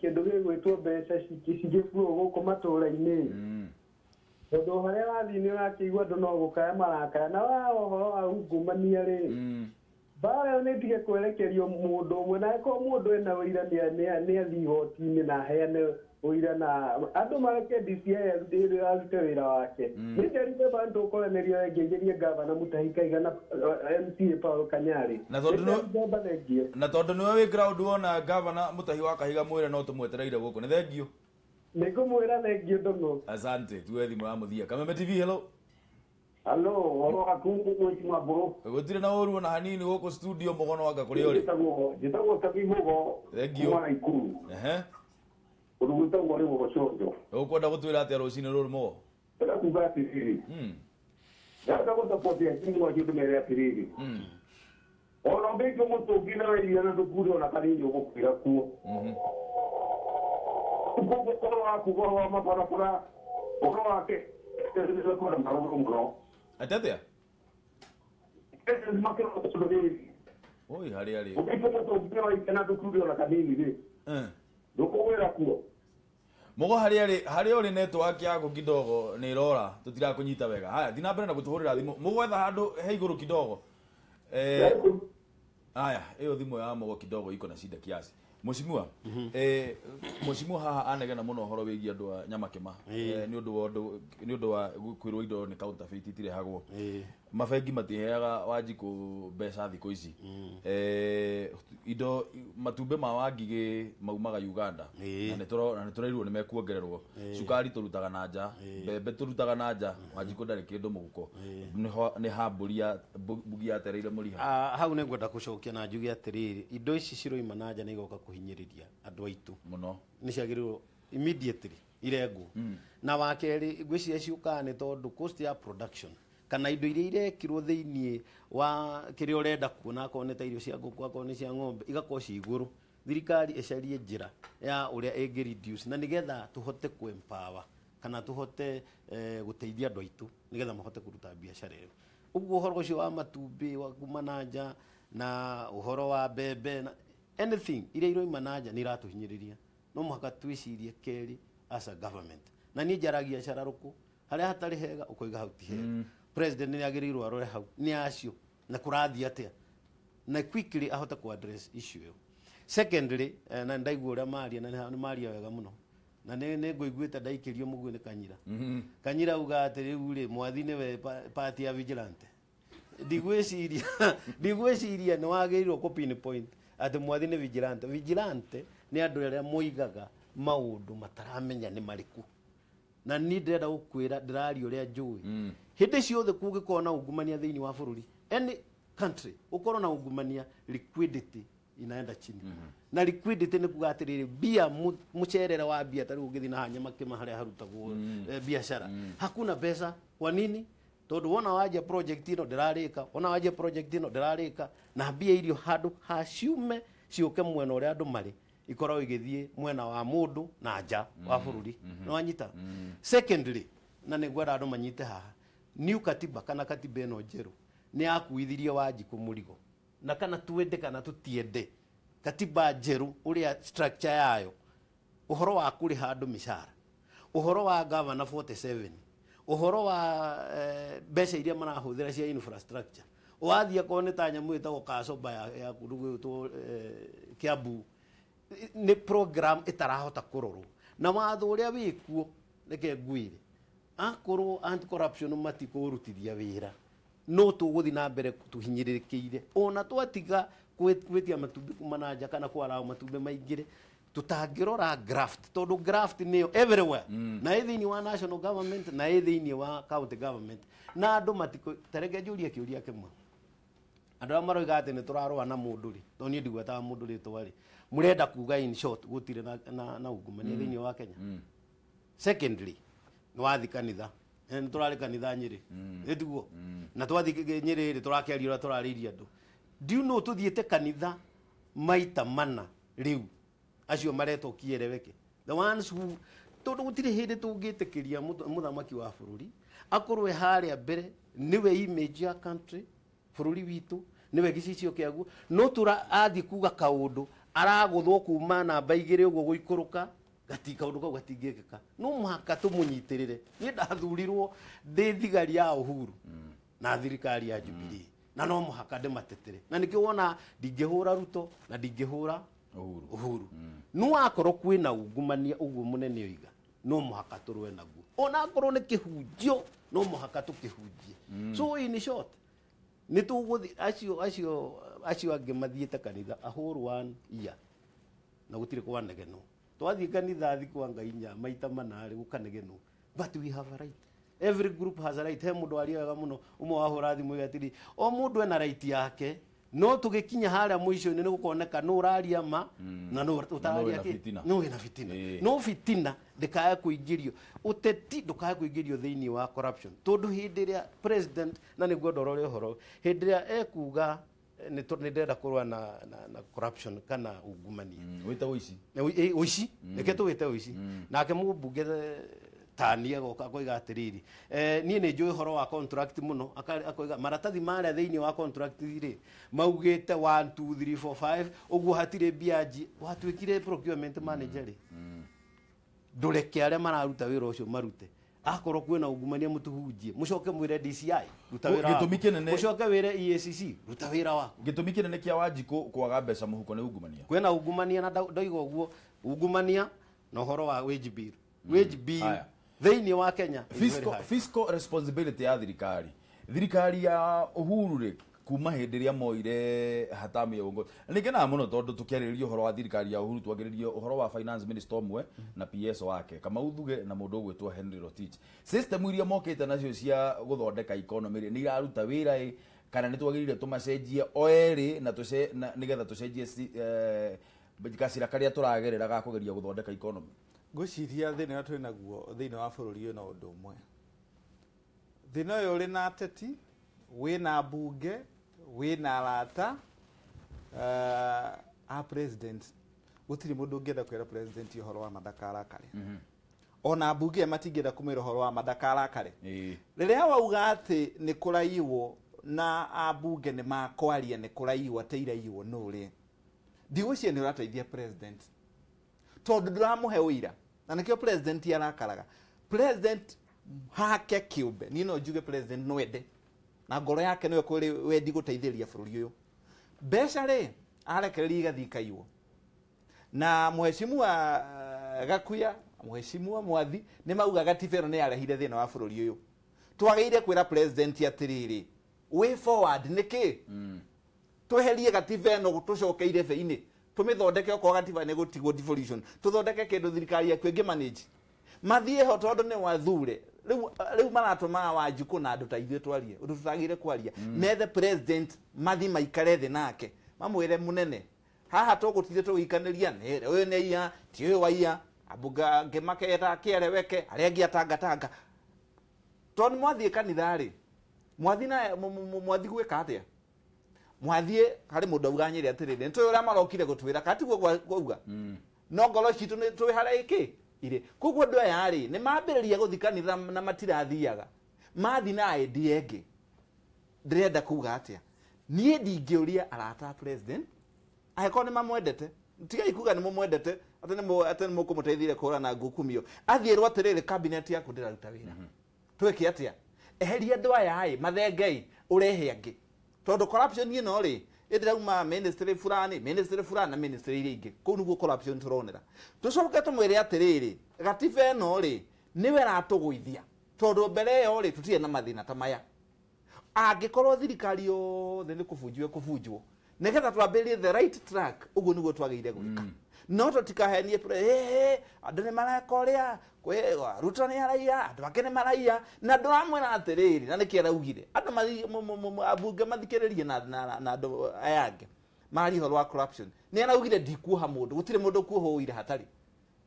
kĩndũ gĩgwĩtwo mbeca cingĩbuo gũkũ matũũra-inĩ. Tondũ harĩa wathiĩ nĩ ũrakĩigua andũ no gũkaya marakaya na wa ũhoro wa ungumania rĩ mbara ĩyo nĩ ĩtige kwerekerio mũndũ ũmwe na angĩkorwo mũndũ ena ũira nĩ athiĩ igoti-inĩ na aheane ũira na andũ mareke DCI arute wĩra wake. Nĩ Njeri Beba nĩ tũkũranĩria ngĩgerie ngavana Mutahi Kahiga na MCA Paul Kanyari. Na tondũ nĩwe wĩ ground wona ngavana Mutahi wa Kahiga mwĩre no tũmwetereire gũkũ. Nĩ thengiũ. Nĩ ngũmwĩra thengiũ Ndũng'ũ. Asante, tuwe thimũ ya mũthia. Kameme TV, hello. Hello, ũhoro waku Mheshimiwa Mbũrũ? Gũtirĩ na ũru ona hanini gũkũ studio mũgono wanga kũrĩa ũrĩ. Njĩtagwo Tabi Mũgo. Thengiũ. Kuma Naikuru. Ũndũ gwĩtagwo rĩ Mũgo Conjo. Ũkwenda gũtwĩra atĩa rũcinĩ rũrũ Mũgo? Ndĩrenda kuga atĩrĩrĩ. Ndĩrenda gũsupport atumia acio ndĩmere atĩrĩrĩ. Ona ũngĩikio mũtũngi na iria na ndũkure ona kanini ũgũkuĩra kuo. Koguo ũhoro waku ũhoro wa mabarabara ũhoro wake kwenda marũrũ mũno. Atĩ Makĩrwo tondũ rĩrĩ. Oi harĩa rĩ. Ũngĩikio mũtũngi na iria na ndũkure ona kanini rĩ. Ndũkũgwĩra kuo. Mugo harĩa rĩ harĩa ũrĩ network yaku kidogo nĩ ĩrora tũtirakũnyita wega. Haya thiĩ na mbere na gũtũhũrĩra thimũ. Mũgwetha handũ he igũrũ kidogo. Haya ĩyo thimũ ya Mugo kidogo iko na shida kiasi. Mheshimiwa, mheshimiwa haha anegena mũno ũhoro wĩgiĩ andũ a Nyamakĩma nĩ ũndũ wa ũndũ nĩ ũndũ wa kwĩrwo indo nĩ counterfeit itirehagwo. Mabengi matiheaga Wanjikũ mbeca thikũ ici. Indo matumbĩ ma Wangigĩ maumaga Uganda na nĩ tũrairwo nĩ mekuongererwo. Cukari tũrutaga na nja, mbembe tũrutaga na nja, Wanjikũ ndarĩ kĩndũ mũhuko. Nĩ ha mbũri ya mbugi yatereire mũriha. Hau nĩ ngwenda gũcokia na njuge atĩrĩrĩ, indo ici ciroima na nja nĩ igoka kũhinyĩrĩria andũ aitũ mũno. Nĩ ciagĩrĩirwo immediately irengwo. Na wa kerĩ ngwĩciria ciũkaga nĩ tondũ cost ya production kana indo iria irekirwo thĩiniĩ wa kĩrĩa ũrenda kuona akorwo nĩ ta irio cia ngũkũ akorwo nĩ cia ng'ombe igakorwo ci igũrũ. Thirikari ĩcarie njĩra ya ũrĩa ĩngĩ reduce na nĩgetha tũhote kũ empower kana tũhote gũteithia andũ aitũ nĩgetha mahote kũruta biacara ĩyo. Ũguo ũhoro ũcio wa matumbĩ wa kuma na nja na ũhoro wa mbembe na anything iria iroima na nja nĩ iratũhinyĩrĩria. No mũhaka twĩcirie kerĩ as a government. Na niĩ njaragia cararũkũ harĩa hatarĩ hega ũkoiga hau ti hega. President nĩ agĩrĩirwo arore hau nĩ acio na kũrathiĩ atĩa na quickly ahote ku address issue ĩyo. Secondly, na ndaigua ũrĩa maria na nĩ maria wega mũno na nĩ ngũiguĩte ndaikĩrio mũguĩ nĩ Kanyira. Kanyira auga atĩ rĩu rĩ Mwathi nĩwe party ya vigilante. Ndigwĩciria nĩ wagĩrĩirwo kũ pinpoint atĩ Mwathi nĩ vigilante. Vigilante nĩ andũ arĩa moigaga maũndũ mataramenya nĩ marĩkũ. Na niĩ ndĩrenda gũkwĩra ndĩraria ũrĩa njũĩ. Hĩndĩ ciothe kũngĩkorwo na ungumania thĩinĩ wa bũrũri, any country ũkorwo na ungumania, liquidity inaenda chini. Na liquidity nĩ kuga atĩrĩrĩ mbia mũcerere wa mbia ta rĩu ũngĩthiĩ na haha Nyamakĩma harĩa harutagwo biacara hakuna mbeca. Kwa nini? Tondũ wona wanjia project ĩno ndĩrarĩka, wona wanjia project ĩno ndĩrarĩka, na mbia irio handũ haciume ciũke mwena ũrĩa andũ marĩ ikoragwo igĩthiĩ mwena wa mũndũ na nja wa bũrũri. Nĩ wanyita? Secondly, na nĩ ngwenda andũ manyite haha, new katiba kana katiba ĩno njerũ nĩ yakuithirie Wanjikũ mũrigo. Na kana twende kana tũtiende, katiba njerũ ũrĩa structure yayo, ũhoro wa kũrĩha andũ mĩcara, ũhoro wa governor 47, ũhoro wa mbeca iria marahũthĩra cia infrastructure, wathiĩ akorwo nĩ ta nyamũ ĩtagwo kacoba ya kũndũ gwĩtwo Kiambu, nĩ program ĩtarahota kũrorwo. Na watho ũrĩa wĩkuo reke ngwĩre, akorwo anti corruption matikũrutithia wĩra no tũgũthiĩ na mbere tũhinyĩrĩrĩkĩire. Ona twatiga gwĩtia matumbĩ kuma na nja kana kwaraho matumbĩ maingĩre, tũtangĩrora graft, tondũ graft nĩyo everywhere. Na ĩ thĩinĩ wa national government na ĩ thĩinĩ wa county government. Na andũ matikũ, ta reke njũrie kĩũria kĩmwe. Andũ arĩa maroiga atĩ nĩ tũrarũa na mũndũ rĩ, tondũ niĩ ndigwetaga mũndũ rĩtwa rĩ, mũrenda kuga in short gũtirĩ na ungumania thĩinĩ wa Kenya. Secondly, nĩ wathiĩ kanitha. Nĩ tũrarĩ kanitha Nyĩrĩ. Ĩtiguo? Na twathiĩ Nyĩrĩ rĩ, tũrakĩaria ũrĩa tũrarĩirie andũ. Do you know tũthiĩte kanitha maita mana rĩu acio maretwo kiereweke, the ones who, tondũ gũtirĩ hĩndĩ tũngĩtĩkĩria mũthamaki wa bũrũri akorwo e harĩa mbere nĩwe image ya country bũrũri witũ nĩwe gĩcicio kĩaguo, no tũra athiĩ kuga kaũndũ aragũthwo kuma namba igĩrĩ ũguo gũikũrũka gati kaũndũ kau gatingĩkĩka. No mũhaka tũmũnyitĩrĩre. Niĩ ndathurirwo ndĩ thigari ya Uhuru na thirikari ya Jubilee, na no mũhaka ndĩmatetere, na nĩkĩo wona ndingĩhũra Ruto na ndingĩhũra Uhuru. No akorwo kwĩna ungumania ũguo mũnene oiga, no mũhaka tũrũe naguo, ona akorwo nĩ kĩhunjio no mũhaka tũkĩhunjie. So in short, nĩ tũgũthiĩ acio angĩ mathiĩte kanitha a whole one year na gũtirĩ kwanegenwo. Twathiĩ kanitha thikũ anga inya maita mana rĩ gũkanegenwo, but we have a right. Every group has a right. He mũndũ aria wega mũno ũmwe wahũra thimũ atĩrĩ, o mũndũ ena right yake No tugikinya haria mwisho-inĩ nĩ gũkoneka nũ ũraria ma na nũ ũtararia kĩ, nũ wĩna fitina. No fitina ndĩkae kũingĩrio, ũteti ndũkae kũingĩrio thĩinĩ wa corruption, tondũ hĩndĩ ĩrĩa president, na nĩguo ndorore ũhoro, hĩndĩ ĩrĩa ekuga nĩ ndĩrenda kũrũa na corruption kana ungumania, wĩte ũici, ũici, reke tũwĩte ũici, nake mũmbunge tani agoka akoiga atiriri, niĩ nĩ njũĩ ũhoro wa contract mũno, akoiga maratathi marĩa thĩinĩ wa contract rĩ maugĩte 1 2 3 4 5 ũguo hatirĩ mbia nji. Watuĩkire procurement manager rĩ, ndũreke arĩa mararuta wĩra ũcio marute. Akorwo kwĩna ungumania mũtũhunjie, mũcoke mwĩre DCI ruta wĩra waku, mũcoke wĩre EACC ruta wĩra waku. Gĩtũmi kĩnene kĩa Wanjikũ kwaga mbeca mũhuko nĩ ungumania. Kwĩna ungumania, na ndoiga ũguo ungumania na ũhoro wa wage bill, wage bill thĩinĩ wa Kenya. Fiscal responsibility ya thirikari ya Uhuru rĩ, kuma hĩndĩ ĩrĩa moire hatamu ya uongozi, nĩngenaga mũno tondũ tũkĩarĩrĩria ũhoro wa thirikari ya Uhuru twagĩrĩria ũhoro wa finance minister ũmwe na PS wake Kamau Thuge na mũndũ ũgwĩtwo Henry Rotich. System iria mokĩte nacio cia gũthondeka economy rĩ, nĩ iraruta wĩra ĩ, kana nĩ twagĩrĩire tũmacenjie o erĩ na nĩgetha tũcenjie gacĩra karĩa tũragerera ga kũgeria gũthondeka economy? Ngwĩciria thĩna ũrĩa twĩ naguo thĩinĩ wa bũrũri ũyũ no ũndũ ũmwe. Thĩna ũyũ ũrĩ na ateti, wĩna mbunge, wĩna arata a president. Gũtirĩ mũndũ ũngĩenda kwĩra president ũhoro wa ma ndakarakare. Ona mbunge matingĩenda kũmwĩra ũhoro wa ma ndakarakare. Rĩrĩa wauga atĩ nĩ kũraiywo na ambunge nĩ makwaria nĩ kũraiywo atĩ iraiywo nũ rĩ, ndigwĩciria nĩ ũrateithia president, tondũ ndũramũhe ũira, na nĩkĩo president arakaraga. President hake kĩũmbe, niĩ no njuge president no ende na ngoro yake nĩwe kwĩrĩ wendi gũteithĩrĩria bũrũri ũyũ. Mbeca rĩ arekereria igathiĩ ikaiywo, na mheshimiwa Gakuya, mheshimiwa Mwathi nĩ maugaga gatiba ĩno nĩ yarehire thĩna wa bũrũri ũyũ. Twagĩrĩire kwĩra president atĩrĩrĩ, way forward nĩkĩ? Tweherie gatiba ĩno tũcoke irebe-inĩ, tũmĩthondeke okorwo gatiba nĩ gũtigwo devolution, tũthondeke kĩndũ thirikari yaku ĩngĩ manage. Mathiĩ ho tondũ nĩ wathure. Rĩu maratũmaga Wanjikũ na andũ ta ithuĩ twarie ũndũ tũtagĩrĩire kwaria. Methe president mathi maikare thĩ nake, mamwĩre mũnene, haha tũgũtinde tũgĩikanĩria nĩ ũyũ nĩ aiya, ti ũyũ waiya, ambunge angĩ maketa kĩereweke, arĩa angĩ atangatanga. Tondũ mwathiĩ kanitha rĩ, mwathi na mwathi gwĩka atĩa? Mwathiĩ harĩ mũndũ auga Nyĩrĩ atĩrĩrĩ, nĩ tũĩ ũrĩa marokire gũtwĩra, kana tiguo kwauga? No ngoro citũ nĩ twĩ harĩa ĩkĩ irĩ. Koguo andũ aya rĩ, nĩ mambĩrĩria gũthiĩ kanitha na matirathiaga, mathi na idea ĩngĩ. Ndĩrenda kuga atĩa? Niĩ ndingĩũria arata a president angĩkorwo nĩ mamwendete, tigai kuga nĩ mũmwendete atĩ nĩ mũkũmũteithire kũhũrana na ngukumio, athiĩrwo atĩrĩrĩ, cabinet yaku ndĩraruta wĩra, twĩke atĩa? Eheria andũ aya ĩ, mathenge ĩ, ũrehe angĩ, tondũ corruption ĩno rĩ ĩndĩrauma ministry fulani, ministry fulani na ministry iria ingĩ. Kũu nĩguo corruption tũronera. Tũcoke tũmwĩre atĩrĩrĩ, gatiba ĩno rĩ nĩwe ĩratũgũithia, tondũ mbere ĩyo rĩ tũtirĩ na mathĩna ta maya. Angĩkorwo thirikari yothe nĩ kũbunjwo ĩkũbunjwo, nĩgetha twambĩrĩrie the right track, ũguo nĩguo twagĩrĩire gwĩka. No tũtikahenie andũ nĩ mareka ũrĩa, Ruto nĩ araiya, andũ angĩ nĩ maraiya, na ndũramwĩra atĩrĩrĩ, na nĩkĩ araugire andũ ambunge mathikĩrĩrie na andũ aya angĩ maria ũhoro wa corruption. Nĩ araugire ndikuoha mũndũ, gũtirĩ mũndũ kuohwo ũira hatarĩ.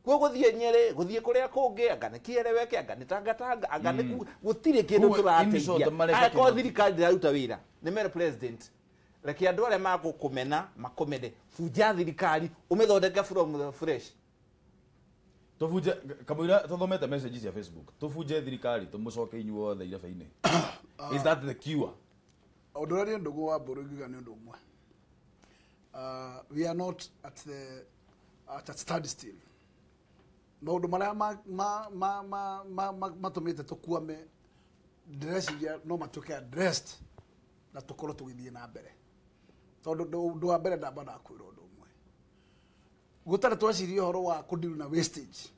Kuo gũthiĩ Nyĩrĩ, gũthiĩ kũrĩa kũngĩ, anga nĩ kĩereweke, anga nĩ tangatanga, anga nĩ gũtirĩ kĩndũ tũrateithia. Angĩkorwo thirikari ndĩraruta wĩra, nĩ mere president, reke andũ arĩa magũkũmena makũmene, bunja thirikari ũmĩthondeke from the fresh. Tũbunje kamũira tũthomete message cia Facebook, tũbunje thirikari tũmũcoke inyuothe irebe-inĩ. Is that the cure? Ũndũ ũrĩa niĩ ndũgũ wa mbũrũ ingiuga nĩ ũndũ ũmwe. We are not at the at a standstill. Maũndũ marĩa matũmĩte tũkwame, ndĩreciria no matuĩke addressed na tũkorwo tũgĩthiĩ na mbere. Tondũ ũndũ wa mbere ndamba ndakwĩra ũndũ ũmwe, gũtarĩ tweciria ũhoro wa kũdeal na wastage,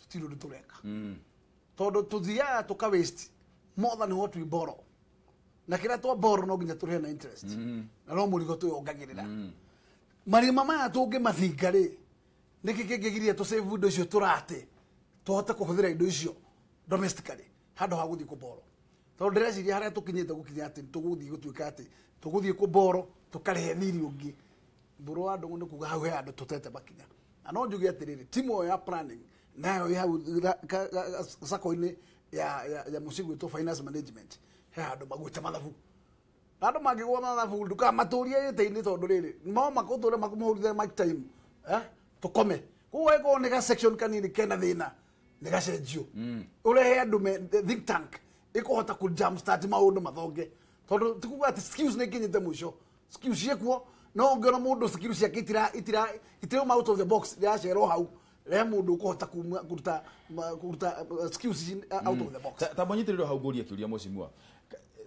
tũtirĩ ũndũ tũreka. Tondũ tũthiaga tũka waste more than what we borrow, na kĩrĩa twa borrow no nginya tũrĩhe na interest, na no mũrigo twĩongagĩrĩra. Marima maya tũngĩmathinga rĩ, nĩkĩ kĩngĩgiria tũ save indo icio tũrate, tũhote kũhũthĩra indo icio domestically handũ ha gũthiĩ kũborrow? Tondũ ndĩreciria harĩa tũkinyĩte gũkinya atĩ tũgũthiĩ gũtuĩka atĩ tũgũthiĩ kũborrow Tũkarĩhe thirĩ ũngĩ. Mbũrũ wa ndũng'ũ nĩ kuga hau he handũ tũtete makinya. Na no njuge atĩrĩrĩ, timu ĩyo ya planning nayo ĩ hau sako-inĩ ya mũciĩ gwĩtwo finance management, he handũ magwĩte mathabu. Na andũ mangĩgwa mathabu ndũkamatũrie gĩtĩ-inĩ tondũ rĩrĩ no makũtũre makũmũhũrithie mic time, tũkome. Koguo ĩkorwo nĩ ga section kanini kena thĩna nĩ gacenjio. Ũrehe andũ me think tank ĩkũhota kũ jump start maũndũ mathonge. Tondũ ti kuga atĩ skills nĩ ikinyĩte mũico. Skills ciĩkuo, no ũngĩona mũndũ skills ciake itirauma out of the box, iracerwo hau. Rehe mũndũ ũkũhota kũruta skills ici out of the box. Ta mũnyitĩrĩre hau ngũrie kĩũria mheshimiwa.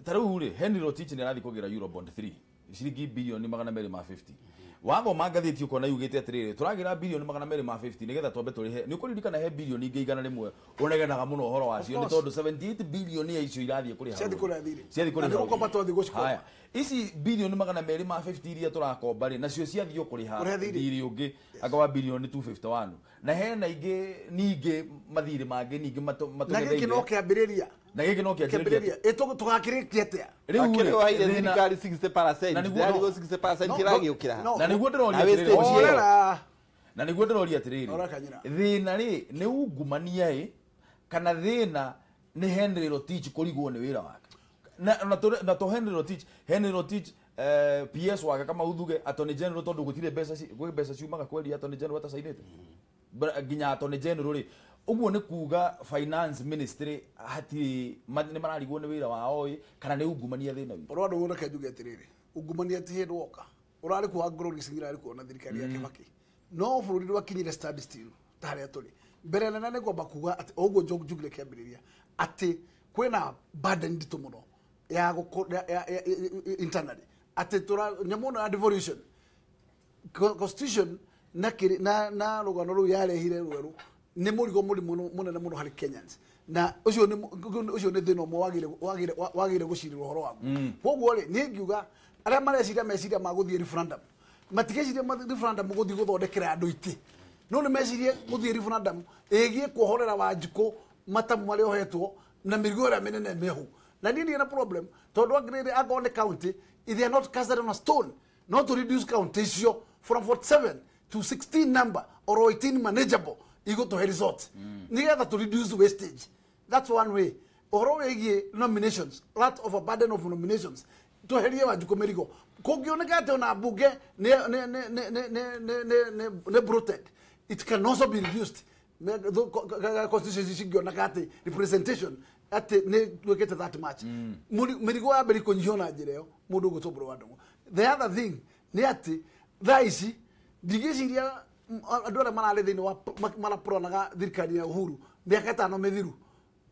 Ta rĩu rĩ, Henry Rotich nĩ arathiĩ kũgĩra Eurobond 3 ciringi bilioni 250. Wathoma ngathĩti ũkona yugĩte atĩrĩrĩ, tũragĩra bilioni 250 nĩgetha twambe tũrĩhe. Nĩ ũkũririkana he bilioni ingĩ 100 ũnegenaga mũno ũhoro wacio nĩ tondũ 78 bilioni ya icio irathiĩ kũrĩha. Ciathiĩ kũrĩha thirĩ. Ciathiĩ kũrĩha. Na nĩ gũkomba twathiĩ gũcikomba. Haya. Ici bilioni 250 iria tũrakomba rĩ, nacio ciathiĩ kũrĩha thirĩ ũngĩ anga wa bilioni 251. Na hena ingĩ ningĩ mathirĩ mangĩ ningĩ matũgetheire. Na gĩkĩ no kĩambĩrĩria. Na gĩkĩ no kĩambĩrĩria. Tũgakĩrĩkia atĩa? Rĩu waire thirikari 60%. Ndarigwo 60% kĩragĩũkĩra. Na nĩguo ndĩroria atĩrĩrĩ. Na nĩguo ndĩroria atĩrĩrĩ. Thĩna rĩ nĩ ungumania ĩ kana thĩna nĩ Henry Rotich kũrigwo nĩ wĩra wake. Na to Henry Rotich PS wake kama uthuge Attorney General tondũ gũtirĩ mbeca gwĩ mbeca ciumaga kweri Attorney General atacainĩte. Nginya Attorney General rĩ, ũguo nĩ kuga finance ministry hatirĩ nĩ mararigwo nĩ wĩra wao ĩ kana nĩ ungumania thĩna witũ. Ũrĩa ndũgũ reke njuge atĩrĩrĩ, ungumania ti hĩndĩ woka. Ũrarĩ kuo Glory Sing'ira arĩ kuo na thirikari ya Kibaki. No bũrũri ndwakinyire stand still ta harĩa tũrĩ. Mbere nene nĩ ngwamba kuga atĩ o ũguo njugire kĩambĩrĩria atĩ kwĩna burden nditũ mũno ya internally atĩ nyamũ ĩno ya devolution constitution na rũgano rũu yarehire rwerũ nĩ mũrigo mũnene mũno harĩ Kenyans. Na ũcio nĩ thĩna ũmwe wagĩrĩire gũcirĩrwo ũhoro waguo. Koguo rĩ, niĩ ngiuga arĩa mareciria meciria ma gũthiĩ referendum matigecirie referendum gũthiĩ gũthondekera andũ itĩ, no nĩ mecirie gũthiĩ referendum ĩgiĩ kuohorera Wanjikũ matamu marĩa ohetwo na mĩrigo ĩrĩa mĩnene mĩhu. Na niĩ ndirĩ na problem tondũ angĩrĩrĩ angorwo nĩ county, if they are not casted on a stone, not to reduce county icio from 47 to 16 number or 18 manageable igũtũhe result nĩgetha to reduce wastage. That's one way. Ũhoro wĩgiĩ nominations, lot of a burden of nominations, tweherie Wanjikũ mĩrigo. Kũngĩoneka atĩ ona mbunge nĩ bloated, it can also be reduced. Constitution cingĩoneka atĩ representation atĩ nĩ twĩkĩte that much, mĩrigo ya mbere kũnyihio na njĩra ĩyo mũndũ ũgwĩtwo Mbũrũ wa Ndũng'ũ. The other thing nĩ atĩ thaa ici ndigĩciria andũ arĩa mararĩ thĩinĩ wa marapranaga thirikari ya Uhuru mĩaka 5 mĩthiru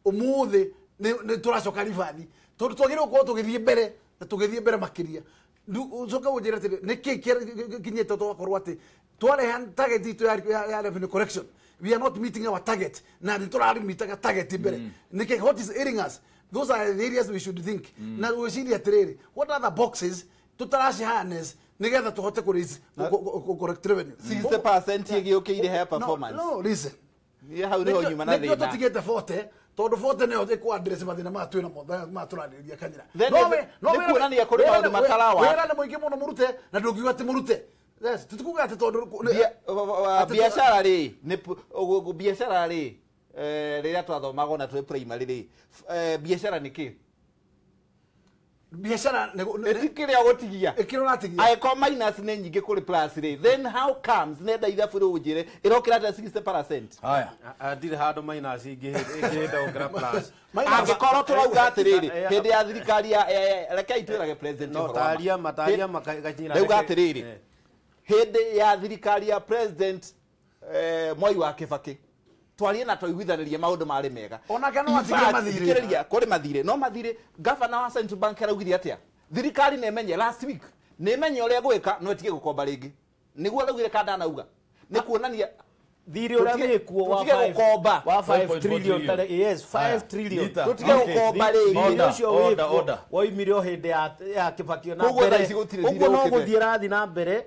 ũmũthĩ nĩ tũracoka ribathi tondũ twagĩrĩirwo gũkorwo tũgĩthiĩ mbere na tũgĩthiĩ mbere makĩria. Ũcoke ũnjĩre atĩrĩ nĩkĩ kĩkinyĩte tũgakorwo atĩ twareha target itũ ya revenue correction, we are not meeting our target na nĩ tũrarimitaga target mbere. Nĩkĩ, what is ailing us? Those are the areas we should think. Na gwĩciria atĩrĩrĩ, what other boxes tũtaraci harness nĩgetha tũhote kũ raise correct revenue 60% ĩgĩũkĩire he performance. No, listen. Niĩ hau nĩho nyuma na Nĩkĩo thĩna. tũtigĩte 40 tondũ 40 nĩyo ĩkũ address mathĩna maya twĩna mo maya tũrarĩrĩria Kanyira. Nĩ kuonania kũrĩ maũndũ matarawa. Wĩra nĩ mũingĩ mũno mũrute na ndũngiuga atĩ mũrute. Yes, tũtikuga atĩ tondũ biacara rĩ nĩ biacara rĩ rĩrĩa twathomaga ona twĩ primary rĩ, biacara nĩ kĩ? Biacara nĩ kĩrĩa ũgũtigia. Kĩrĩa ũratigia. Angĩkorwo minus nĩ nyingĩ kũrĩ plus rĩ, then how comes nenda ithabu rĩu ũnjĩre ĩrokĩra atĩa 60%? Haya. Ndirĩ handũ minus ingĩhĩta gũkĩra plus. Angĩkorwo tũrauga atĩrĩrĩ hĩndĩ ya thirikari ya rekei twĩrage president No ũhoro wa ma. taria mataria makanyira. Ndauga atĩrĩrĩ hĩndĩ ya thirikari ya president Mwai wa Kibaki twarie na twaiguithanĩrie maũndũ marĩ mega. Onake no atige mathirĩ. Thikĩrĩria kũrĩ mathirĩ no mathirĩ governor wa Central Bank araugire atĩa? Thirikari nĩ ĩmenye last week nĩ ĩmenye ũrĩa gwĩka no ĩtige gũkomba rĩngĩ. Nĩguo araugire kana ndanauga. Nĩ kuonania thirĩ ũrĩa wĩkuo wa 5 wa 5 trillion tare yes 5 trillion tũtige gũkomba rĩngĩ. Ũcio wĩkuo woimire o hĩndĩ ya Kibaki na mbere. Ũguo no gũthiĩ rathiĩ na mbere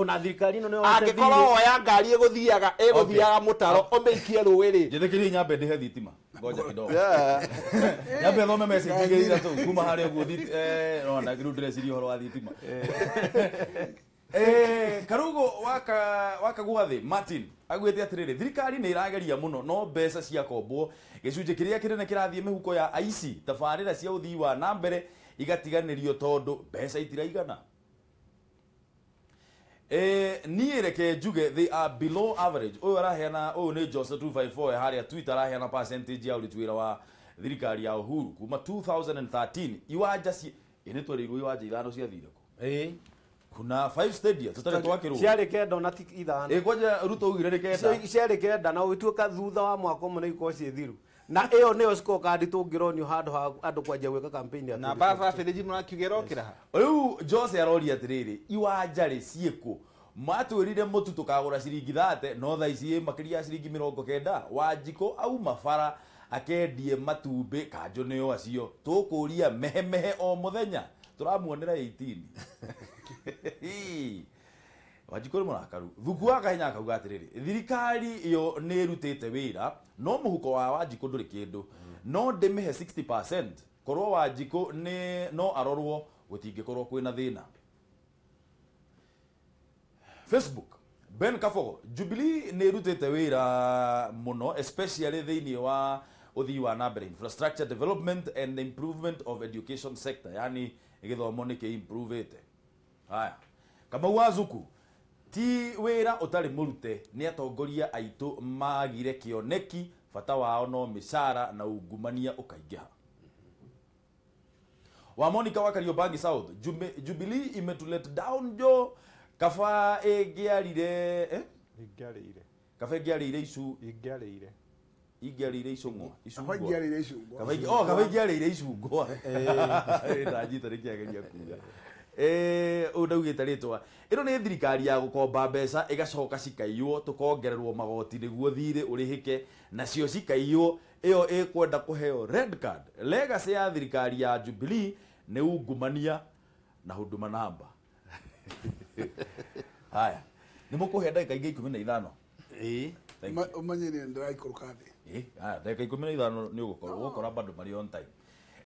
na thirikari ĩno nĩyo angĩkorwo woya ngari ĩgũthiaga mũtaro ũmĩikie rũĩ rĩ. Njĩtĩkĩrie nyambe ndĩhe thitima. Ngoja kidogo. Nyambe thome message igĩrĩ ithatũ kuma harĩa ũguo no na rĩu ndĩreciria ũhoro wa thitima. Karugo waka thĩ Martin aguĩte atĩrĩrĩ, thirikari nĩ ĩrageria mũno no mbeca ciakombwo gĩcunjĩ kĩrĩa kĩnene kĩrathiĩ mĩhuko ya aici, tabarĩra cia ũthii wa na mbere igatiganĩrio tondũ mbeca itiraigana. Niĩ reke njuge they are below average. Ũyũ araheana, ũyũ nĩ Joseph 254 harĩa Twitter araheana percentage ya ũruti wĩra wa thirikari ya Uhuru kuma 2013 iwanja ci ĩnĩ twereirwo iwanja ithano ciathire kũ. Kuna 5 stadia tutari twakirwo ciarĩ kenda na ti ithano. Kwanja Ruto ugire nĩ kenda. Ciarĩ kenda na ũgĩtuĩka thutha wa mwaka ũmwe nĩ ikorwo ciĩ thiru. Na ĩyo nĩyo scorecard tũngĩronio handũ ha andũ kwanjia gwĩka campaign ya na baba Fedji mũrakiuga ĩrokĩra ha. Rĩu Jose aroria atĩrĩrĩ, iwanja rĩ ciĩkũ? Matwĩrire mũtu tũkagũra ciringi 30 no thaa ici makĩria ya ciringi 90. Wanjikũ auma bara akendie matumbĩ kanjũ nĩo acio tũkũria mehemehe o mũthenya tũramuonera 18. Wanjikũ nĩ mũrakaru. Thuku wa Kahenya akauga atĩrĩrĩ, thirikari ĩyo nĩ ĩrutĩte wĩra no mũhuko wa Wanjikũ ndũrĩ kĩndũ, no ndĩmĩhe 60% korwo Wanjikũ nĩ no arorwo gũtingĩkorwo kwĩna thĩna. Facebook Ben Kafogo, Jubilee nĩ ĩrutĩte wĩra mũno especially thĩinĩ wa ũthii wa na mbere, infrastructure development and improvement of education sector, yani gĩthomo nĩ kĩ-improvĩte. Haya, Kamau wa Zuku, ti wĩra ũtarĩ mũrute nĩ atongoria aitũ magire kĩoneki, bata wao no mĩcara na ungumania ũkaingĩha. Wa Monica wa Kariobangi South, Jubilee imetulet down jo kaba ĩngĩarire ĩngĩarĩire kaba ĩngĩarĩire icu ĩngĩarĩire ingĩarĩire icungwa Kaba ingĩarĩire icungwa. Kaba ingĩarĩire icungwa. Ndanyita nĩkĩageria kuga. Ũyũ ndaugĩte rĩtwa ĩno nĩ thirikari ya gũkomba mbeca ĩgacoka cikaiywo tũkongererwo magoti nĩguo thirĩ ũrĩhĩke nacio cikaiywo, ĩyo ĩkwenda kũheo red card. Legacy ya thirikari ya Jubilee nĩ ungumania na huduma namba. Haya, nĩ mũkũhe ndagĩka ingĩ 15. Ũmenye nĩ ndĩraikũrũka thĩ. Haya, ndagĩka 15 nĩ ũgũkorwo ũgũkora bado marĩ on time.